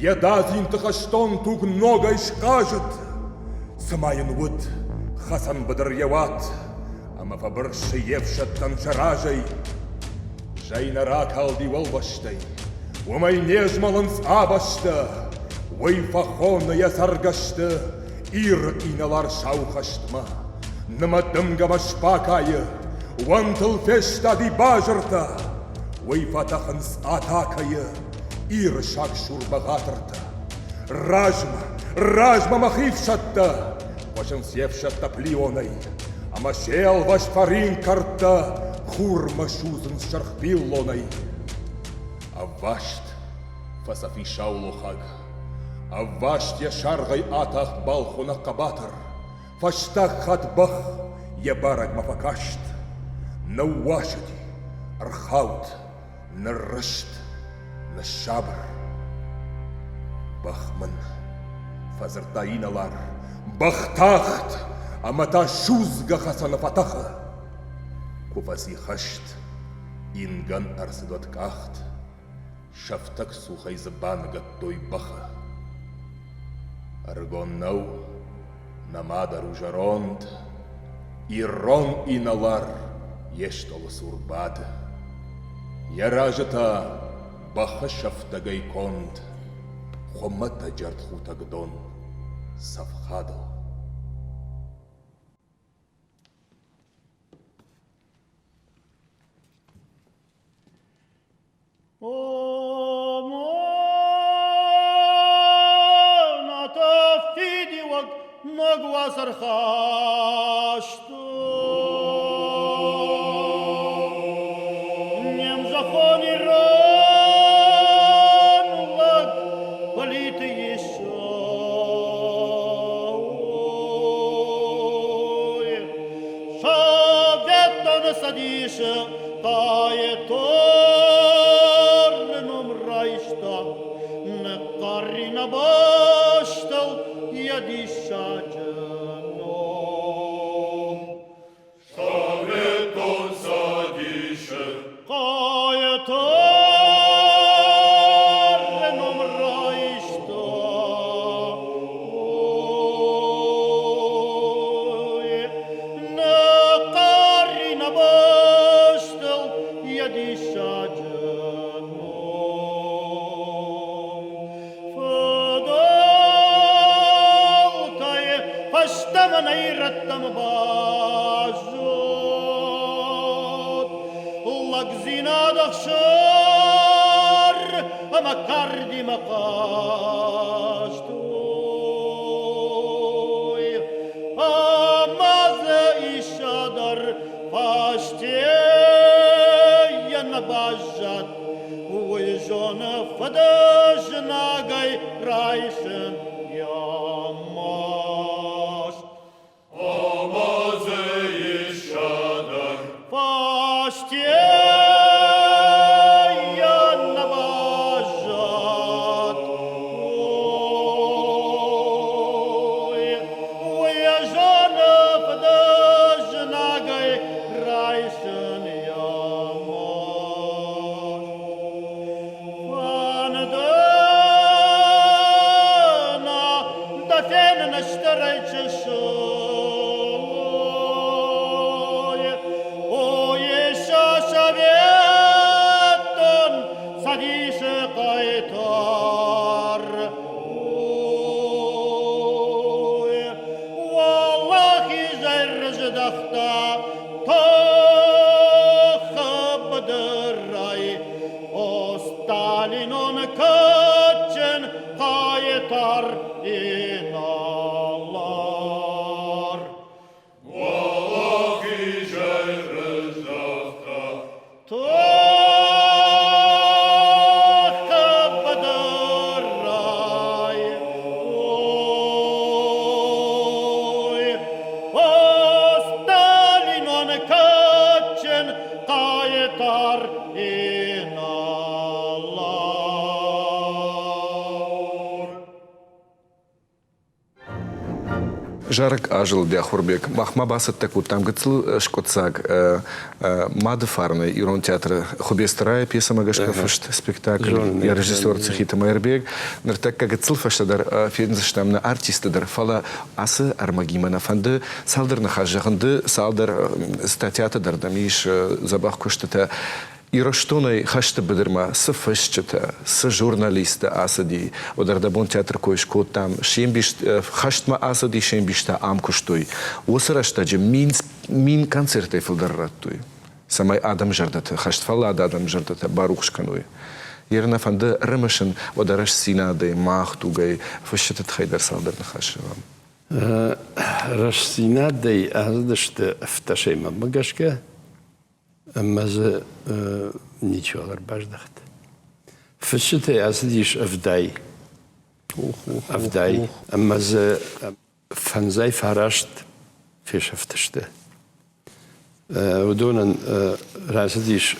Speaker 6: йӕ дадзинты хӕстон туг ногӕй схъазыд. Цыма йын уыд хӕцӕн быдыр йӕ уат, ӕмӕ фӕбырсы йе фсӕдтӕн сӕ разӕй. Зӕй нӕ ракалди уӕлвӕзтӕй, уымӕй не змӕлынц абӕстӕ. Уый фӕхоны йӕ цӕргӕсты Иры инӕлар сау хӕстмӕ. Нымӕт дымгӕмӕ спакайы, уӕнтыл фестади базыртӕ. Уый фӕтӕхынц атакӕйы Иры сагсур бӕгъатыртӕ. Размӕ, размӕ мӕхи фсӕдтӕ! Хъуысынц йе фсӕдтӕ плионӕй, ӕмӕ се лвӕст фарин кӕрдтӕ хурмӕ судзынц сырхпиллонӕй. Ӕвваст фӕцӕф и саулохаг. Ӕвваст йӕ саргъӕй атахт балхонӕг хъӕбатыр. Фӕстаг хатт бӕх йӕ барӕгмӕ фӕкаст. Ныууасыди, ӕрхауд, ныррызт, ныссабыр. Бӕх мын, фӕдзырдта инӕлар, бӕх тахт ӕмӕ та судзгӕ хӕцӕны фӕтӕхы. Куы фӕци хӕст, ингӕн ӕрцыд уӕд къахт. Сӕфтӕг цухӕй дзы баныгӕдтой бӕхы. Ӕрыгон нӕу, нӕма дӕр у зӕронд, Ирон инӕлар йе стъолы цур бады. Йӕ разы та бӕхы сӕфтӕгӕй конд хуымӕтӕджы ӕртхутӕг дон цӕфхадыл.
Speaker 3: О, лӕг уац ӕрхастой. Не мзӕххон ирон лӕг Плиты Исой. Советон Цӕдисы хъайтары ном райста, ныхъхъӕр и нӕ бӕстыл йӕ диссаджы ном.
Speaker 7: Советон Цӕдисы
Speaker 3: Хъайтары ном райста. Ой, ныхъхъӕр и нӕ бӕстыл йӕ диссаджы ном. Фыдӕлтӕй фӕстӕмӕ нӕ ирӕттӕм баззад лӕгдзинад ӕхсар ӕмӕ кардимӕ хъазт. Ой, ӕмӕ дзы исса дӕр фӕстейӕ нӕ баззад. Уый зоны фыдызнагӕй райсын йӕ маст.
Speaker 7: Ӕмӕ дзы исса дӕр
Speaker 3: Фӕстейӕ нӕ баззад. Ой, уый зоны фыдызнагӕй райсын йӕ маст. Фӕндына дӕ фенын стырӕй чысыл. О, исса советон Цӕдисы хъайтар. Ой, уӕлахизӕй рыздӕхта тохы быдырӕй. О, Сталинон кадджын хъайтар инӕлар.
Speaker 7: Уӕлахизӕй рыздӕхта
Speaker 3: Тохы быдырӕй. Ой, о, Сталинон кадджын хъайтар инӕлар.
Speaker 1: Зарӕг азылди Ахуырбег. Мах ма бацӕттӕ кодтам гыццыл скъуыддзаг Мады фарны ирон театры Хуыбецты Райы пьесӕмӕ гӕсгӕ фыст спектакль, йӕ режиссер Цихиты Майырбег. Ныртӕккӕ гыццыл фӕстӕдӕр фендзыстӕм нӕ артисты дӕр, фӕлӕ ацы ӕрмӕгимӕ нӕ фӕнды цалдӕр ныхас зӕгъын. Ды цалдӕр статьяты дӕр дӕм ис дзӕбӕх куыстытӕ. Ирыстонӕй хӕсты быдырмӕ цы фысджытӕ, цы журналисттӕ ацыди, уӕд ӕрдӕбон театр кой скодтам, се мбис хӕстмӕ ацыди, се мбис та ам куыстой. Уыцы рӕстӕджы мин, мин концертӕй фылдӕр радтой, цӕмӕй адӕм зӕрдӕтӕ, хӕстфӕллад адӕм зӕрдӕтӕ барухс кӕной. Йе нӕ фӕнды ӕрымысын, уӕдӕ рӕстдзинадӕй, мах дугӕй фысджыты тыххӕй дӕр цалдӕр ныхасы зӕгъӕм.
Speaker 2: Рӕстдзинадӕй ацыдысты ӕфтӕсӕймӕ гӕсгӕ ӕмӕ дзы ничиуал ӕрбаздӕхт. Фысджытӕй ацыдис ӕвдай. Ӕвдай. Ӕмӕ дзы фӕндзай фараст фесӕфтысты. Уыдонӕн рацыдис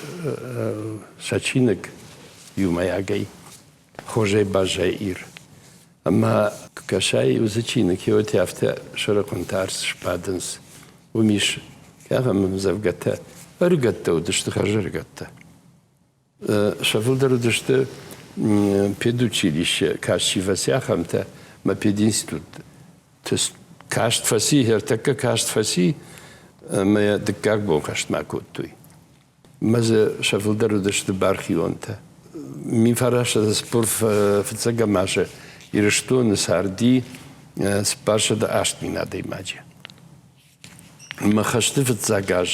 Speaker 2: сӕ чиныг иумӕйагӕй Хорзӕй баззай Ир. Ӕмӕ куы кӕсай уыцы чиныг, еуӕтӕ афтӕ сӕрыхъуынтӕ арц сбадынц. Уым ис ахӕм ӕмдзӕвгӕтӕ. Ӕрыгӕттӕ уыдысты, хӕрзӕрыгӕттӕ. Сӕ фылдӕр уыдысты педучилище каст чи фӕци, ахӕмтӕ ӕмӕ пединститут каст фӕци, ӕртӕккӕ каст фӕци ӕмӕ йӕ дыккаг бон хӕстмӕ кодтой. Мӕ дзы сӕ фылдӕр уыдысты бархионтӕ. 1900 спор фыццӕгӕм азы Ирыстоны царди 408 000 адӕймаджы. Мӕ хӕсты фыццаг аз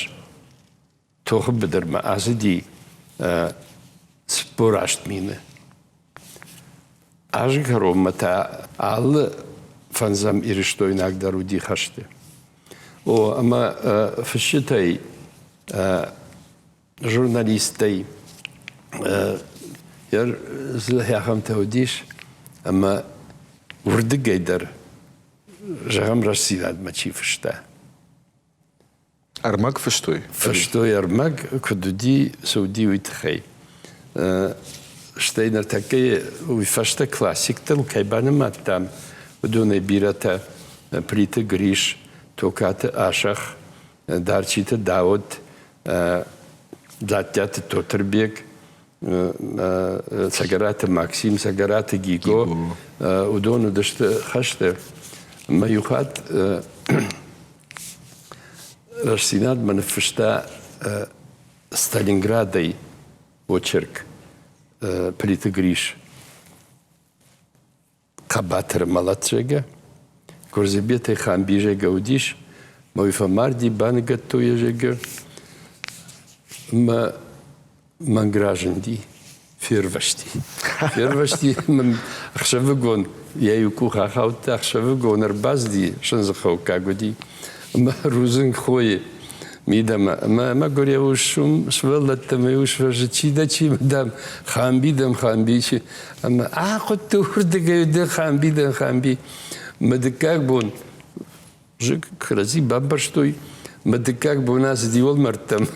Speaker 2: тохы быдырмӕ ацыди 48 мины. Азы кӕронмӕ та алы фӕндзӕм ирыстойнаг дӕр уыди хӕсты. О, ӕмӕ фысджытӕй, журналисттӕй ахӕмтӕ уыдис, ӕмӕ уырдыгӕй дӕр, зӕгъӕм, рӕстдзинадмӕ чи фыста.
Speaker 1: Ӕрмӕг фыстой?
Speaker 2: Фыстой ӕрмӕг, куыд уыди, цы уыди, уый тыххӕй. Стӕй ныртӕккӕ уый фӕстӕ классиктыл кӕй банымадтам, уыдонӕй бирӕтӕ Плиты Гриш, Токаты Асӕх, Дарчиты Дауыт, Дзаттиаты Тотырбег, Цӕгӕраты Максим, Цӕгӕраты Гиго, уыдон уыдысты хӕсты. Мӕ иу хатт Рӕстдзинадмӕ ныффыста Сталинградӕй очерк Плиты Гриш. Хъӕбатыр мӕлӕт зӕгъгӕ. Гуырдзыбетӕй Хамби зӕгъгӕ уыдис, мӕ уый фӕмарди, баныгӕдтой йӕ зӕгъгӕ. Мӕ мӕнг разынди, фервӕзти. Фервӕзти мын ӕхсӕвыгон йӕ иу къух ахаудта, ӕхсӕвыгон ӕрбацыди, сындзыхъӕуккаг уыди, ӕмӕ рудзынг хойы мидӕмӕ. Ӕмӕ мӕгуыр йӕ ус уым сывӕллӕттӕ мӕ ус фӕрсы, чи дӕ, чи, дам, Хамби дам, Хамби, чи. Ӕмӕ ахъуыдты уырдыгӕй ды Хамби дӕн, Хамби. Мӕ дыккаг бон кӕрӕдзи бамбӕрстой. Мӕ дыккаг бон ацыди уӕлмӕрдтӕм.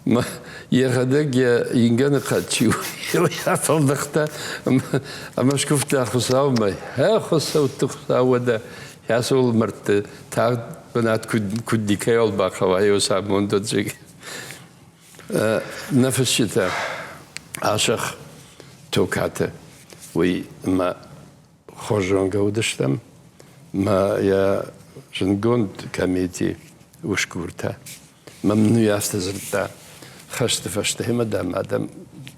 Speaker 2: Мӕ йӕхӕдӕг йӕ ингӕны хъӕд чи у, уый афӕлдӕхта ӕмӕ скуывта Хуыцаумӕ. Хӕ, Хуыцӕутты Хуыцау уӕдӕ, хӕцы уӕлмӕрдты тагъд бынат куыд никӕйуал бахъӕуа, еу самондӕн Нӕ фысджытӕ Асӕх Токаты, уый мӕ хорз зонгӕ уыдыстӕм, мӕ йӕ зындгонд комеди Усгуртӕ. Мӕм уый афтӕ дзырдта, хӕсты фӕстӕ ӕмӕ дам адӕм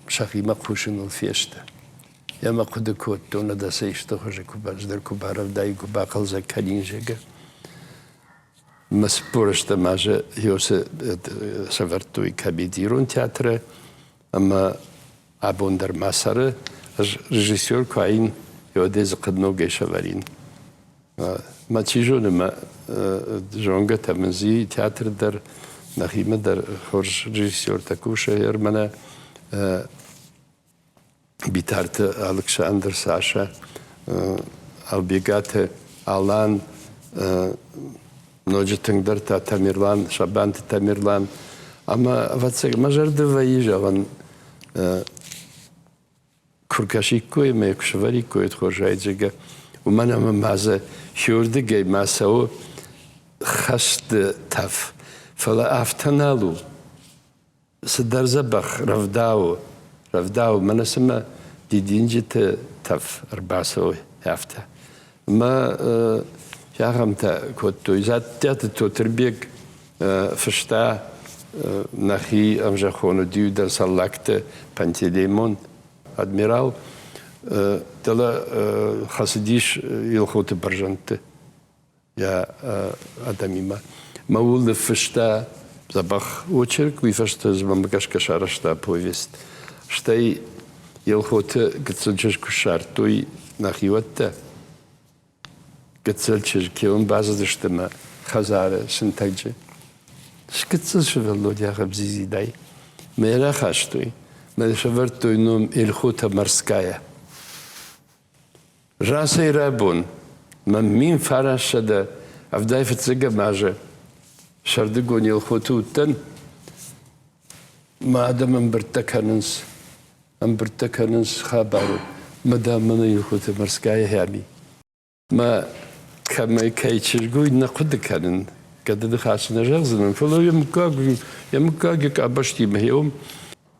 Speaker 2: сӕхимӕ хъусыныл фесты. Ӕмӕ хъуыды кодтон, ӕдӕ сӕ исты хуызы куы ӕз дӕр куы барӕвдаин, куы бахъӕлдзӕг кӕнин, зӕгъгӕ. Мӕ 40 азы Иосы сӕвӕрдтой комедирон театры ӕмӕ абон дӕр ма цӕры. Ӕз режиссер куы аин, уӕд ӕз ногӕй сӕвӕрин. Мӕ чи зоны, мӕ зонгӕтӕ мын зи театр дӕр, нӕхимӕ дӕр хорз режиссертӕ кусы, мӕнӕ Битарты Алыксандр, Сашӕ, Ӕлбегаты Алан, ноджы тынгдӕр та Тамерлан, Сабанты Тамерлан. Ӕмӕ, ӕвӕццӕгӕн, мӕ зӕрды вӕййы, зӕгъын, куы ркӕсиккой ӕмӕ куы сӕвӕриккой хорзӕй, зӕгъгӕ, уымӕн ӕмӕ ма дзы хиуырдыгӕй ма цӕуы хӕсты тӕф. Фӕлӕ афтӕ нал у. Цыдӕр дзӕбӕх рӕвдауы, рӕвдауы, мӕнӕ цымӕ дидинджыты тӕф ӕрбацӕуы, афтӕ. Мӕ ахӕмтӕ кодтой. Дзаттиаты Тотырбег фыста нӕхи ӕмзӕххон уыди дӕр Цӕллагты Пантелеймон, адмирал, дӕлӕ хӕцыдис Елхоты бӕрзӕндты. Йӕ адӕмимӕ. Мӕ ууыл ныффыста дзӕбӕх очерк, уый фӕстӕ мӕм гӕсгӕ сарӕзта повесть. Стӕй Елхоты гыццыл чызг куы ссардтой нӕхиуӕттӕ, гыццыл чызг кӕуын бацыдысты мӕ хӕдзары сынтӕджы. Сгыццыл сывӕллон ахӕм дзидзидай. Мӕ йӕ рахастой, мӕ сӕвӕрдтой ном Эльхота Морская. Рацӕй-рабон мӕм 1975 азы сӕрдыгон Елхоты уыдтӕн, мӕ адӕм ӕмбырдтӕ кӕнынц, ӕмбырдтӕ кӕнынц хабары, мӕ дам мӕнӕ Елхоты Морская хӕми. Мӕ кӕмӕй кӕй чызг, уый нӕ хъуыды кӕнын, гӕды ныхас нӕ зӕгъдзынӕн, фӕлӕ йӕ мыггаг, йӕ мыггаг йӕ къабӕзтимӕ уым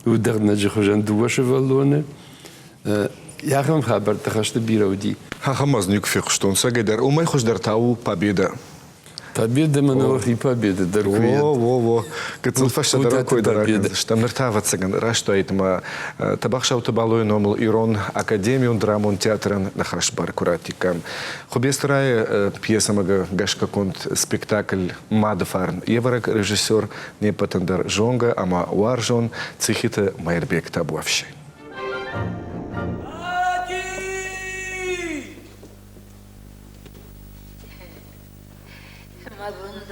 Speaker 2: Удӕгънӕджы хуызӕн дыууӕ сывӕллоны. Ахӕм хабӕрттӕ хӕсты бирӕ уыди.
Speaker 1: Ахӕм аз никуы фехъуыстон цӕгӕйдӕр. Уымӕй хуыздӕр та у Победа.
Speaker 2: Победа мӕ нӕхи Победа дӕр куы
Speaker 1: О, о, о. Гыццыл фӕстӕдӕр кой дӕр акӕндзыстӕм. Ныр та, ӕвӕццӕгӕн, раст уаид ӕмӕ Тӕбӕхсӕуты Балойы номыл Ирон академион драмон театрӕн ныхас бар куы раттиккам. Хуыбецты Райы пьесӕмӕ гӕсгӕ конд спектакль «Мады фарн» йе вӕрӕг режиссер не ппӕтӕн дӕр зонгӕ ӕмӕ уарзон Цихиты Мӕирбег табуафси.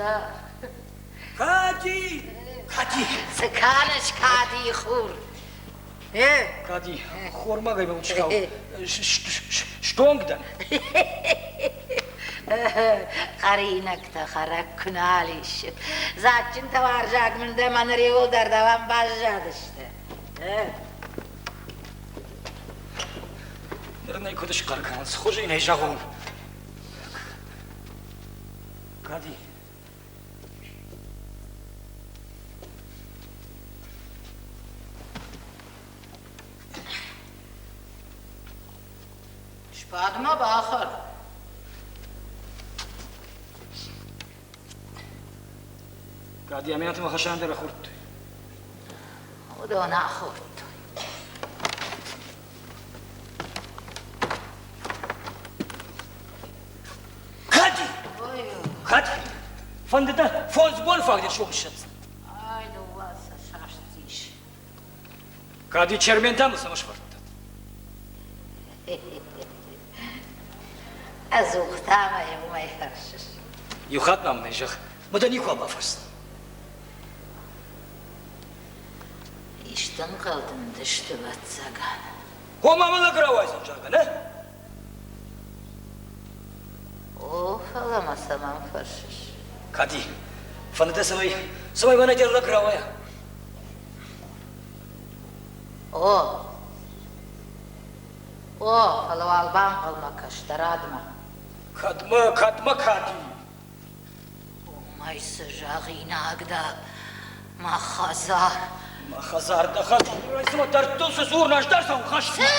Speaker 8: дӕ?
Speaker 5: Кади! Кади!
Speaker 8: Цы кӕныс, Кадийы хур? Э?
Speaker 5: Кади, хормагӕй мыл схау. Стонг дӕн.
Speaker 8: Хӕринӕгтӕ хӕрӕг куы нал ис. Дзаджджынтӕ уарзаг мын дӕ мӕ риуыл дӕр дӕуӕн баззадысты.
Speaker 5: Ныр нӕ куыд схъӕр кӕнынц, хуызӕй нӕ зӕгъон. Кади.
Speaker 8: Сбад-ма, бахӕр.
Speaker 5: Кади, аминатмӕ Хасан дӕр ахордтой.
Speaker 8: Уыдон ахордтой.
Speaker 5: Кади! Кади! Фӕнды дӕ фондз боны фаг дӕр сомыссӕдзӕн.
Speaker 8: Ай, ныууадз сӕ састис.
Speaker 5: Кади Чермен та мыл цӕмӕ сфӕрдтат?
Speaker 8: Ӕдзух та мӕ уымӕй фӕрсыс.
Speaker 5: Иу хатт ма мын ӕй зӕгъ, мӕ дӕ никуы бафӕрсдзӕн.
Speaker 8: Исты ӕнхъӕл дын дысты, ӕвӕццӕгӕн.
Speaker 5: Ома мӕ лӕг рауайдзӕн, зӕгъгӕ, нӕ?
Speaker 8: О, фӕлӕ мӕ цӕмӕн фӕрсыс?
Speaker 5: Кади, фӕнды дӕ, цӕмӕй, цӕмӕй мӕнӕ дӕ лӕг рауайа?
Speaker 8: О, о, фӕлӕ уал банхъӕлмӕ кӕс дӕ радмӕ.
Speaker 5: Кӕдмӕ, кӕдмӕ, Кади?
Speaker 8: Уымӕй цы зӕгъинаг дӕ, мӕ хӕдзар?
Speaker 5: Мӕ хӕдзар, дӕ хӕдзар, райсомӕ дӕрдтыл цы дзурын, ӕз дӕр цӕуын хӕст.
Speaker 8: Цы?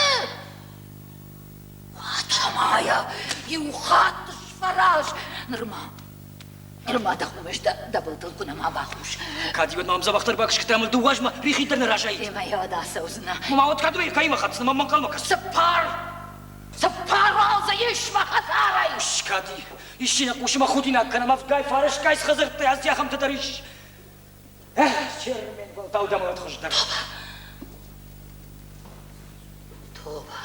Speaker 8: Уӕдӕ иу хатт сфӕраз нырма. Нырма дӕ хъомыс дӕ былтыл куы нӕма бахус.
Speaker 5: Кӕд-иу мӕм дзӕбӕхдӕр бакӕсгӕ мыл дыууӕ азмӕ рихи дӕр нӕ разаид.
Speaker 8: Демӕ уӕд ацӕудзынӕ.
Speaker 5: Ма уӕд кӕд кӕимӕ хӕцдзынӕ, мӕм ӕнхъӕлмӕ кӕс.
Speaker 8: Цыппар! Цыппар уал дзы ис мӕ хӕдзарӕй!
Speaker 5: Скади, исчи нӕ хъусы мӕ худинаг кӕнӕм, авдгай фарӕсгай цы хӕдзӕрттӕй азти, ахӕмтӕ дӕр ис. Эх, Чермен, фӕлтау дӕ мӕлӕт хуыздӕр.
Speaker 8: Тобӕ.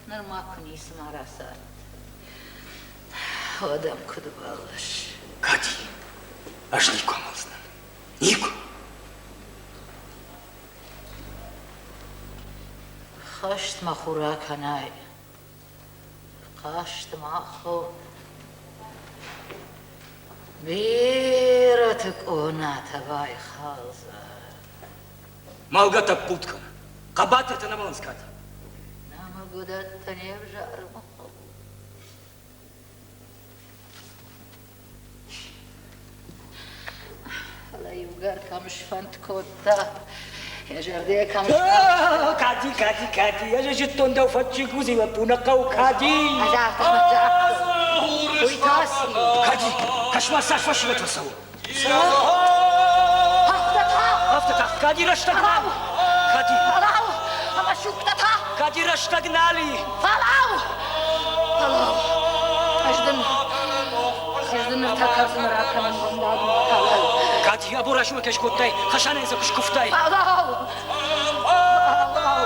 Speaker 8: Нырма куы ницыма рацард, уӕд ӕм куыд бӕллыс?
Speaker 5: Кати, ӕз никуы амӕлдзынӕн. Никуы!
Speaker 8: Хӕст мӕ хур акӕнай, хъазт ма хо. Бирӕты къонатӕ байхалдзӕн.
Speaker 5: Мӕлгӕ тӕппуд кӕны. Хъӕбатыртӕ нӕ мӕлынц кӕд.
Speaker 8: Нӕмыг уыдӕттӕ не взары мӕ хъӕу. Фӕлӕ иугӕр кӕм сфӕнд кодта, йӕ зӕрдӕ кӕм
Speaker 5: Кади, Кади, Кади, ӕз зыдтон дӕу фӕччи гузи лӕппу нӕ хъӕуы, Кади!
Speaker 8: Ӕз афтӕ загътон. Уый та ци?
Speaker 5: Кади, кӕс-ма, цас фӕсивӕд фӕцӕуы.
Speaker 8: Афтӕ та!
Speaker 5: Афтӕ та, Кади рӕстӕг нал! Кади!
Speaker 8: Фӕлӕу! Ӕмӕ сугтӕ та!
Speaker 5: Кади рӕстӕг нал и!
Speaker 8: Фӕлӕу! Фӕлӕу! Ӕз дын, ӕз дын ныртӕккӕ сын ракӕнын фӕндаг. Фӕлӕу!
Speaker 5: Кади, абон райсомӕй кӕй скодтай, Хасанӕн дзы куы скуывтай.
Speaker 8: Фӕлӕу! Фӕлӕу!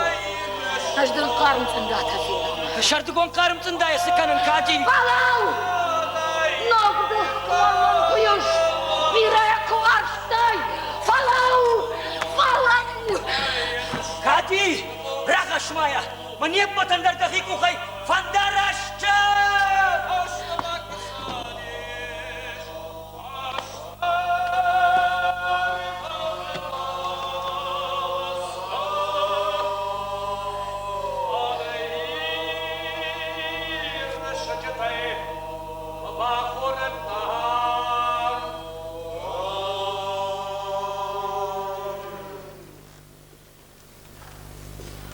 Speaker 8: Ӕз дын хъарм цъындатӕ фенын.
Speaker 5: Сӕрдыгон хъарм цъындайӕ цы кӕнын, Кади?
Speaker 8: Фӕлӕу! Ногдых куы куы ис, бирӕ куы уарзтай! Фӕлӕу! Фӕлӕу!
Speaker 5: Кади, рахӕсс ма йӕ! Мӕ не ппӕтӕн дӕр дӕхи къухӕй фӕндараст!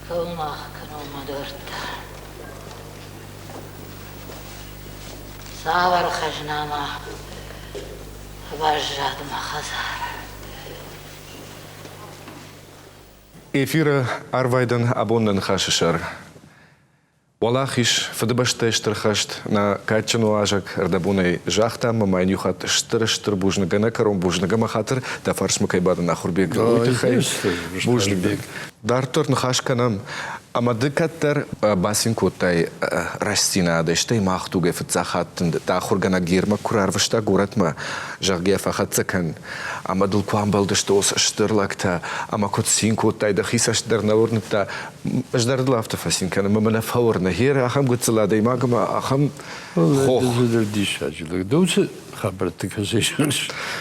Speaker 8: Кӕуыл кӕнон мӕ дардта? Цавӕр хӕзна ма баззад мӕ хӕдзары?
Speaker 1: Эфиры арвайдӕн абон нӕ ныхасы сӕр. Уӕлахиз Фыдыбӕстӕйы Стыр хӕст нӕ кадджын уазӕг ӕрдӕбонӕй загъта ӕмӕ ма йын иу хатт стыр-стыр бузныг, ӕнӕкӕрон бузныг ӕмӕ хатыр дӕ фарсмӕ кӕй бадын Ахуырбег, уый тыххӕй бузныг. Дарддӕр ныхас кӕнӕм, ӕмӕ ды кӕддӕр бацин кодтай рӕстдзинадӕй, стӕй мах тугӕй фыццаг хатт дын дӕ ахуыргӕнӕг Гермӕ куы рарвыста горӕтмӕ, зӕгъгӕ, фӕхӕццӕ кӕн. Ӕмӕ дыл куы амбӕлдысты уыцы стыр лӕгтӕ, ӕмӕ куыд цин кодтай, дӕхи цӕст дӕр нӕ уырныдта. Ӕз дӕр дыл афтӕ фӕцин кӕнын, ӕмӕ мӕ нӕ фӕуырны. Гъер ахӕм гыццыл адӕймаг ӕмӕ ахӕм хох.
Speaker 2: Диссаджы лӕг. Ды уыцы хабӕртты кӕцӕй зоныс?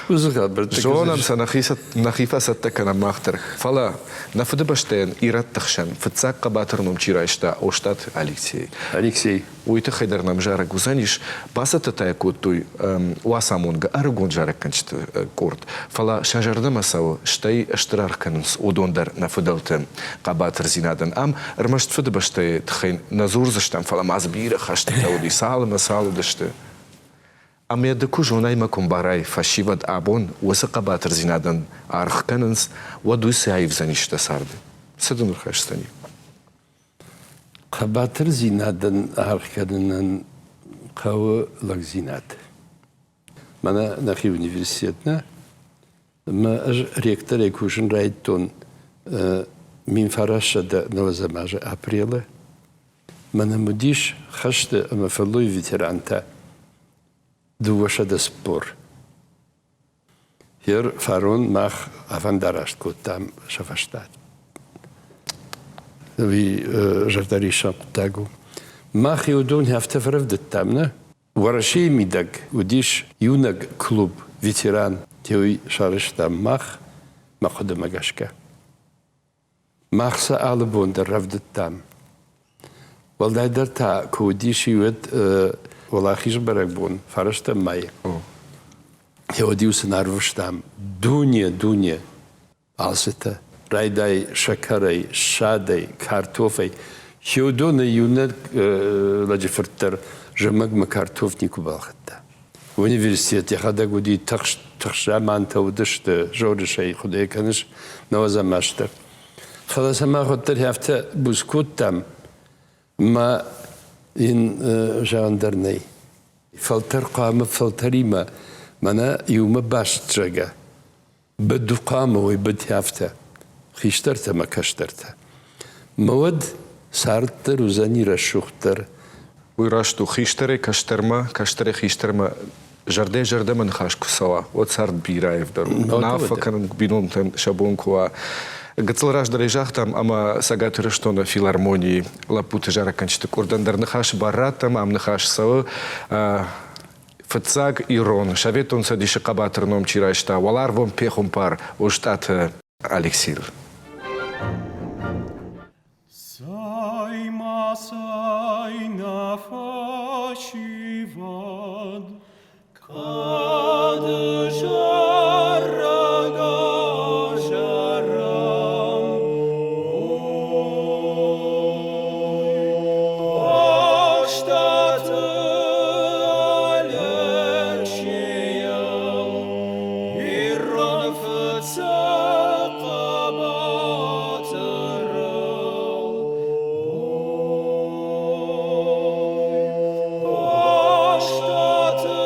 Speaker 2: Уыцы хабӕртты
Speaker 1: Зонӕм сӕ, нӕхи фӕцӕттӕ кӕнӕм мах дӕр. Фӕлӕ нӕ Фыдыбӕстӕйӕн ирӕтты хсӕн фыццаг хъӕбатыр ном чи райста, Остъаты Алексей.
Speaker 2: Алексей.
Speaker 1: Уый тыххӕй дӕр нӕм зарӕг уыдзӕнис. Бацӕттӕ та йӕ кодтой уацамонгӕ ӕрыгон зарӕггӕнджыты къорд. Фӕлӕ сӕ зӕрдӕмӕ цӕуы, стӕй стыр аргъ кӕнынц уыдон дӕр нӕ фыдӕлты хъӕбатырдзинадӕн. Ам ӕрмӕст Фыдыбӕстӕйы тыххӕй нӕ дзурдзыстӕм, фӕлӕ ма дзы бирӕ хӕстытӕ уыди, цал ӕмӕ цал уыдысты. Ӕмӕ ды куы зонай мӕ куы мбарай, фӕсивӕд абон уыцы хъӕбатырдзинадӕн аргъ кӕнынц, уӕд уый цы аивдзӕнис дӕ царды? Цы дын ӕрхӕсдзӕни?
Speaker 2: Хъӕбатырдзинадӕн аргъ кӕнынӕн хъӕуы лӕгдзинад. Мӕнӕ нӕхи университет нӕ, ӕмӕ ӕз ректорӕй кусын райдыдтон 1990 азы апрелы. Мӕнӕн уыдис хӕсты ӕмӕ фӕллойы ветерантӕ 240. Ер фарон мах афӕндараст кодтам сӕ фӕстӕ. Уый зӕрдӕриссӕн хъуыддаг у. Мах уыдон афтӕ фӕрӕвдыдтам, нӕ? Уӕрӕсейы мидӕг уыдис иунӕг клуб «Ветеран», уый сарӕзтам мах, мӕ хъуыдымӕ гӕсгӕ. Мах сӕ алы бон дӕр рӕвдыдтам. Уӕлдайдӕр та, куы уыдис уӕд Уӕлахизы бӕрӕгбон, фарӕстӕм майы, уӕд-иу сын арвыстам дуне, дуне алцытӕ. Райдай сӕкӕрӕй, ссадӕй, картофӕй. Хеудоны иунӕг лӕджы фырт дӕр зымӕгмӕ картоф никуы балхӕдта. Университет йӕхӕдӕг уыди тыхст, тыхст замантӕ уыдысты, зоныс ӕй, хъуыды кӕныс, нӕуӕдзӕм азты. Фӕлӕ сӕ мах уӕддӕр афтӕ буц кодтам, мӕ йын зӕгъӕн дӕр нӕй. Фӕлтӕр хъуамӕ фӕлтӕримӕ мӕнӕ иумӕ баст, зӕгъгӕ. Быд хъуамӕ уой быд афтӕ, хистӕртӕ мӕ кӕстӕртӕ. Мӕ уӕд цард дӕр уыдзӕни рӕсугъддӕр.
Speaker 1: Уый раст у, хистӕрӕй кӕстӕрмӕ, кӕстӕрӕй хистӕрмӕ зӕрдӕ-зӕрдӕмӕ ныхас куы цӕуа, уӕд цард бирӕ аивдӕр у. Уынаффӕ кӕнын бинонтӕн сӕ бон куы уа. Гыццыл раздӕр ӕй загътам, ӕмӕ Цӕгат Ирыстоны филармонийы лӕппуты зарӕггӕнджыты къордӕн дӕр ныхасы бар раттӕм, ам ныхас цӕуы фыццаг ирон Советон Цӕдисы хъӕбатыр ном чи райста, уӕларвон пехуымпар Остъаты Алексийыл.
Speaker 7: Цай ма цай нӕ фӕсивӕд, кӕд зарӕг азарӕм, ой, Остъаты Алексийыл ирон фыццаг хъӕбатырыл, ой, Остъаты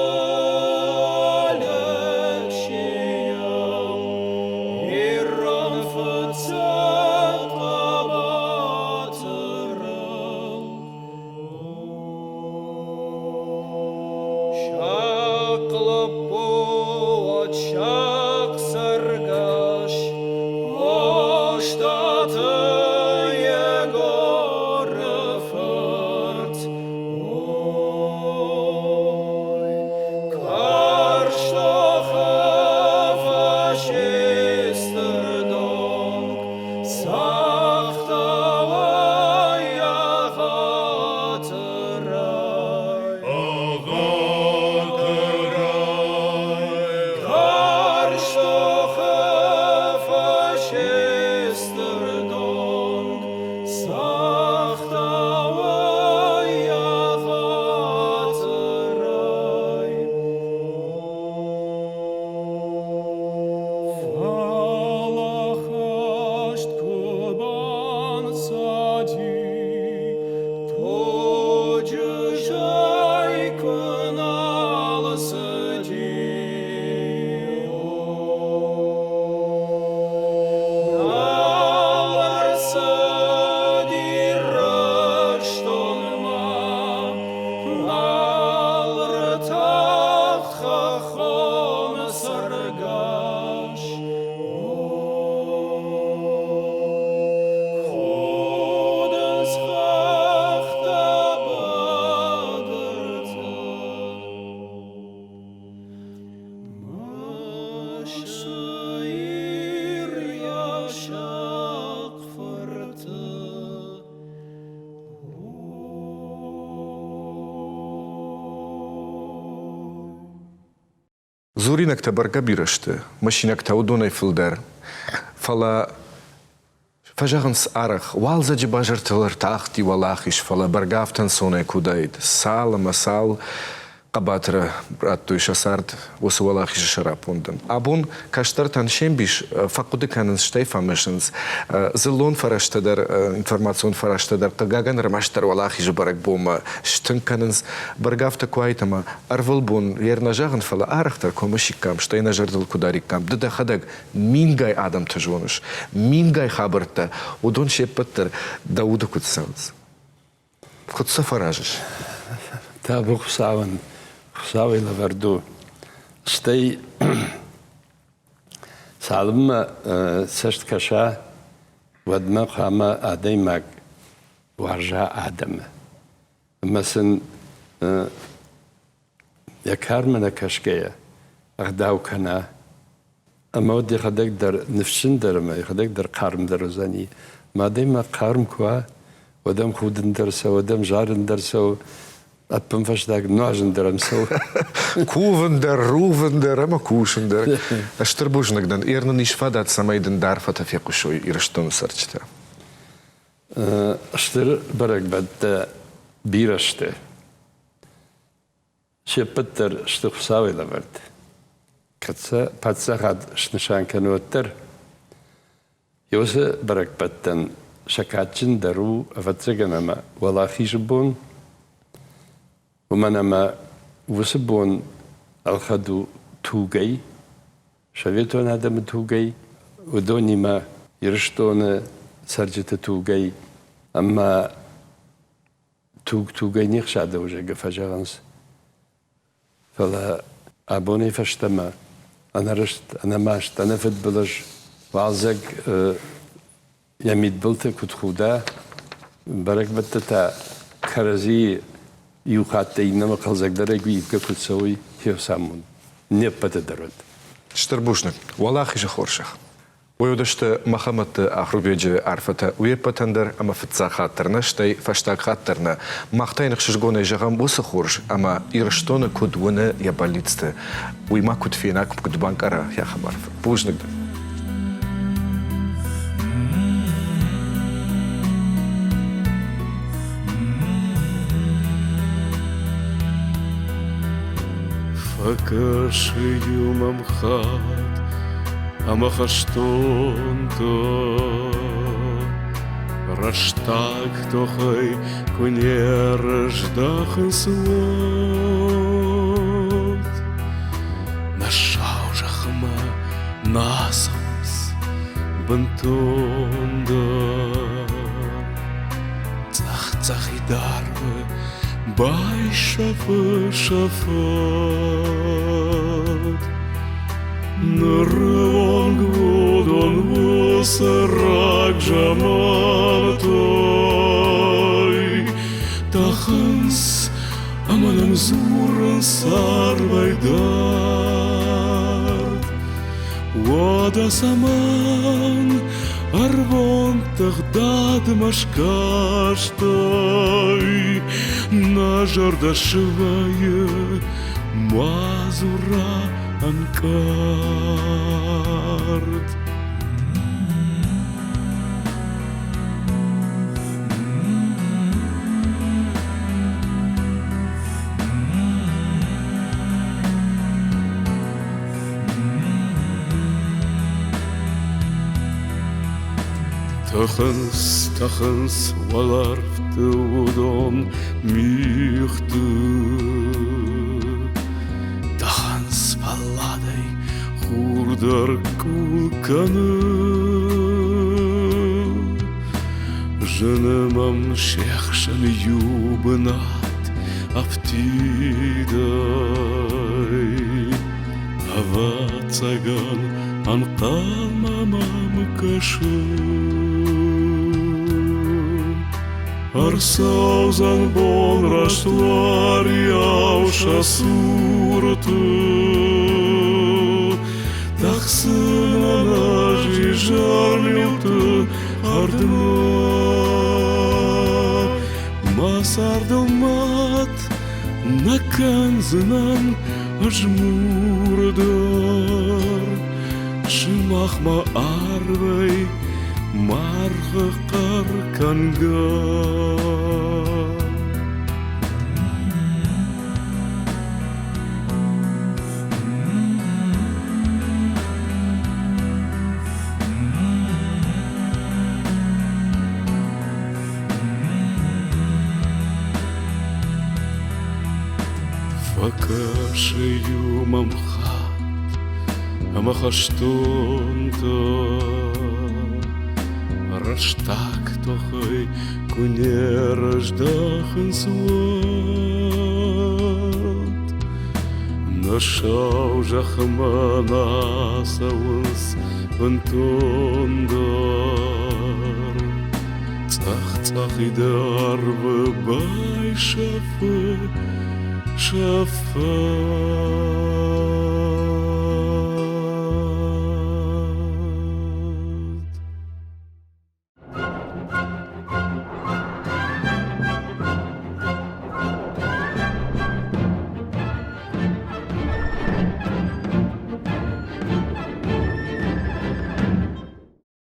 Speaker 1: Дзуринӕгтӕ бӕргӕ бирӕ сты, мысинӕгтӕ уыдонӕй фылдӕр. Фӕлӕ фӕзӕгъынц арӕх, уалдзӕджы базартыл ӕртахти уӕлахиз, фӕлӕ бӕргӕ афтӕ ӕнцонӕй куы уыдаид. Цал ӕмӕ цал хъӕбатыры радтой сӕ цард уыцы уӕлахизы сӕраппондӕн. Абон кӕстӕртӕн се мбис фӕхъуыды кӕнынц, стӕй фӕмысынц. Дзыллон фӕрӕзтӕ дӕр, информацион фӕрӕзтӕ дӕр, хъыгагӕн, ӕрмӕстдӕр уӕлахизы бӕрӕгбонмӕ стынг кӕнынц. Бӕргӕ афтӕ куы уаид ӕмӕ ӕрвылбон йе нӕ зӕгъын, фӕлӕ арӕхдӕр куы мысиккам, стӕй нӕ зӕрдыл куы дариккам, ды дӕхӕдӕг мингай адӕмты зоныс, мингай хабӕрттӕ, уыдон се ппӕт дӕр дӕ уды куыд цӕуынц? Куыд сӕ фӕразыс?
Speaker 2: Табу Хуыцауӕн, Хуыцауӕй лӕвӕрд у. Стӕй цалынмӕ цӕст кӕса, уӕдмӕ хъуамӕ адӕймаг уарза адӕмы. Ӕмӕ сын йӕ кармӕ нӕ кӕсгӕйӕ ӕгъдау кӕна, ӕмӕ уӕд йӕхӕдӕг дӕр ныфсджындӕр ӕмӕ йӕхӕдӕг дӕр хъармдӕр уыдзӕни. Мӕ адӕймаг хъарм куы уа, уӕд ӕм худын дӕр цӕуы, уӕд ӕм зарын дӕр цӕуы, ӕппынфӕстаг нуазын дӕр ӕм цӕуы.
Speaker 1: Кувын дӕр, рувын дӕр ӕмӕ кусын дӕр. Стыр бузныг дын, Ир нын ис фадат, цӕмӕй дын дӕ арфӕтӕ фехъусой Ирыстоны цӕрджытӕ.
Speaker 2: Стыр бӕрӕгбӕттӕ бирӕ сты. Се ппӕт дӕр сты Хуыцауӕй лӕвӕрд. Кӕд сӕ паддзахад снысан кӕны, уӕддӕр уыцы бӕрӕгбӕттӕн сӕ кадджындӕр у, ӕвӕццӕгӕн, ӕмӕ Уӕлахизы бон, уымӕн ӕмӕ уыцы бон ӕлхӕд у тугӕй, советон адӕмы тугӕй, уыдонимӕ Ирыстоны цӕрджыты тугӕй ӕмӕ туг тугӕй не хсадӕуы, зӕгъгӕ, фӕзӕгъынц. Фӕлӕ абонӕй фӕстӕмӕ ӕнӕрыст, ӕнӕмаст, ӕнӕфыдбылыз уалдзӕг йӕ мидбылты куыд худа, бӕрӕгбӕттӕ та кӕрӕдзийы иу хаттӕй иннӕмӕ хъӕлдзӕгдӕрӕй ивгӕ куыд цӕуой, хеусамонд не ппӕты дӕр уӕд.
Speaker 1: Стыр бузныг. Уӕлахизы хорзӕх. Уый уыдысты Мӕхӕмӕтты Ахуырбеджы арфӕтӕ уе ппӕтӕн дӕр ӕмӕ фыццаг хатт дӕр нӕ, стӕй фӕстаг хатт дӕр нӕ. Мах та йын ӕхсызгонӕй зӕгъӕм уыцы хорз ӕмӕ Ирыстоны куыд уыны йӕ бӕллицты, уый ма куыд фена, куыд банкъара йӕ хабар. Бузныг дын.
Speaker 7: Фӕкӕсы-иу мӕм хатт ӕмӕ хӕстонтӕ рӕстаг тохӕй куы не рыздӕхынц, уӕд нӕ сау зӕхмӕ нӕ ацӕуынц бынтондӕр. Цъӕх-цъӕхид арвы байсӕфы сӕ фӕд. Ныры онг уыдон уыцы рагзамантай тӕхынц ӕмӕ нӕм дзурынц арвӕй дард. Уӕдӕ цӕмӕн ӕрвон тыгъдадмӕ скастай, нӕ зӕрдӕ свӕййы мадзура ӕнкъард. Тӕхынц, тӕхынц уӕлӕрвты уыдон мигъты. Тӕхынц фӕлладӕй хур дӕр къул кӕны. Зыны мӕм се хсӕн иу бынат афтидӕй. Ӕвӕццӕгӕн, ӕнхъӕлмӕ мӕм кӕсы. Ӕрцӕудзӕн бон раст уариау сӕ цурты. Тӕхдзынӕн ӕз изӕрмилты хӕрдмӕ. Мӕ цардыл мӕт нӕ кӕндзынӕн. Ӕз мур дӕр сымахмӕ арвӕй маргъы хъӕр кӕнгӕ. Фӕкӕсы-иу мӕм хатт ӕмӕ хӕстонтӕ Рӕстӕг тохӕй куы не рыздӕхынц, уӕд Нӕ сау зӕхмӕ нӕ цӕуынц бынтондӕр. Цъӕх-цъӕхид арвы байсӕфы сӕ фӕд.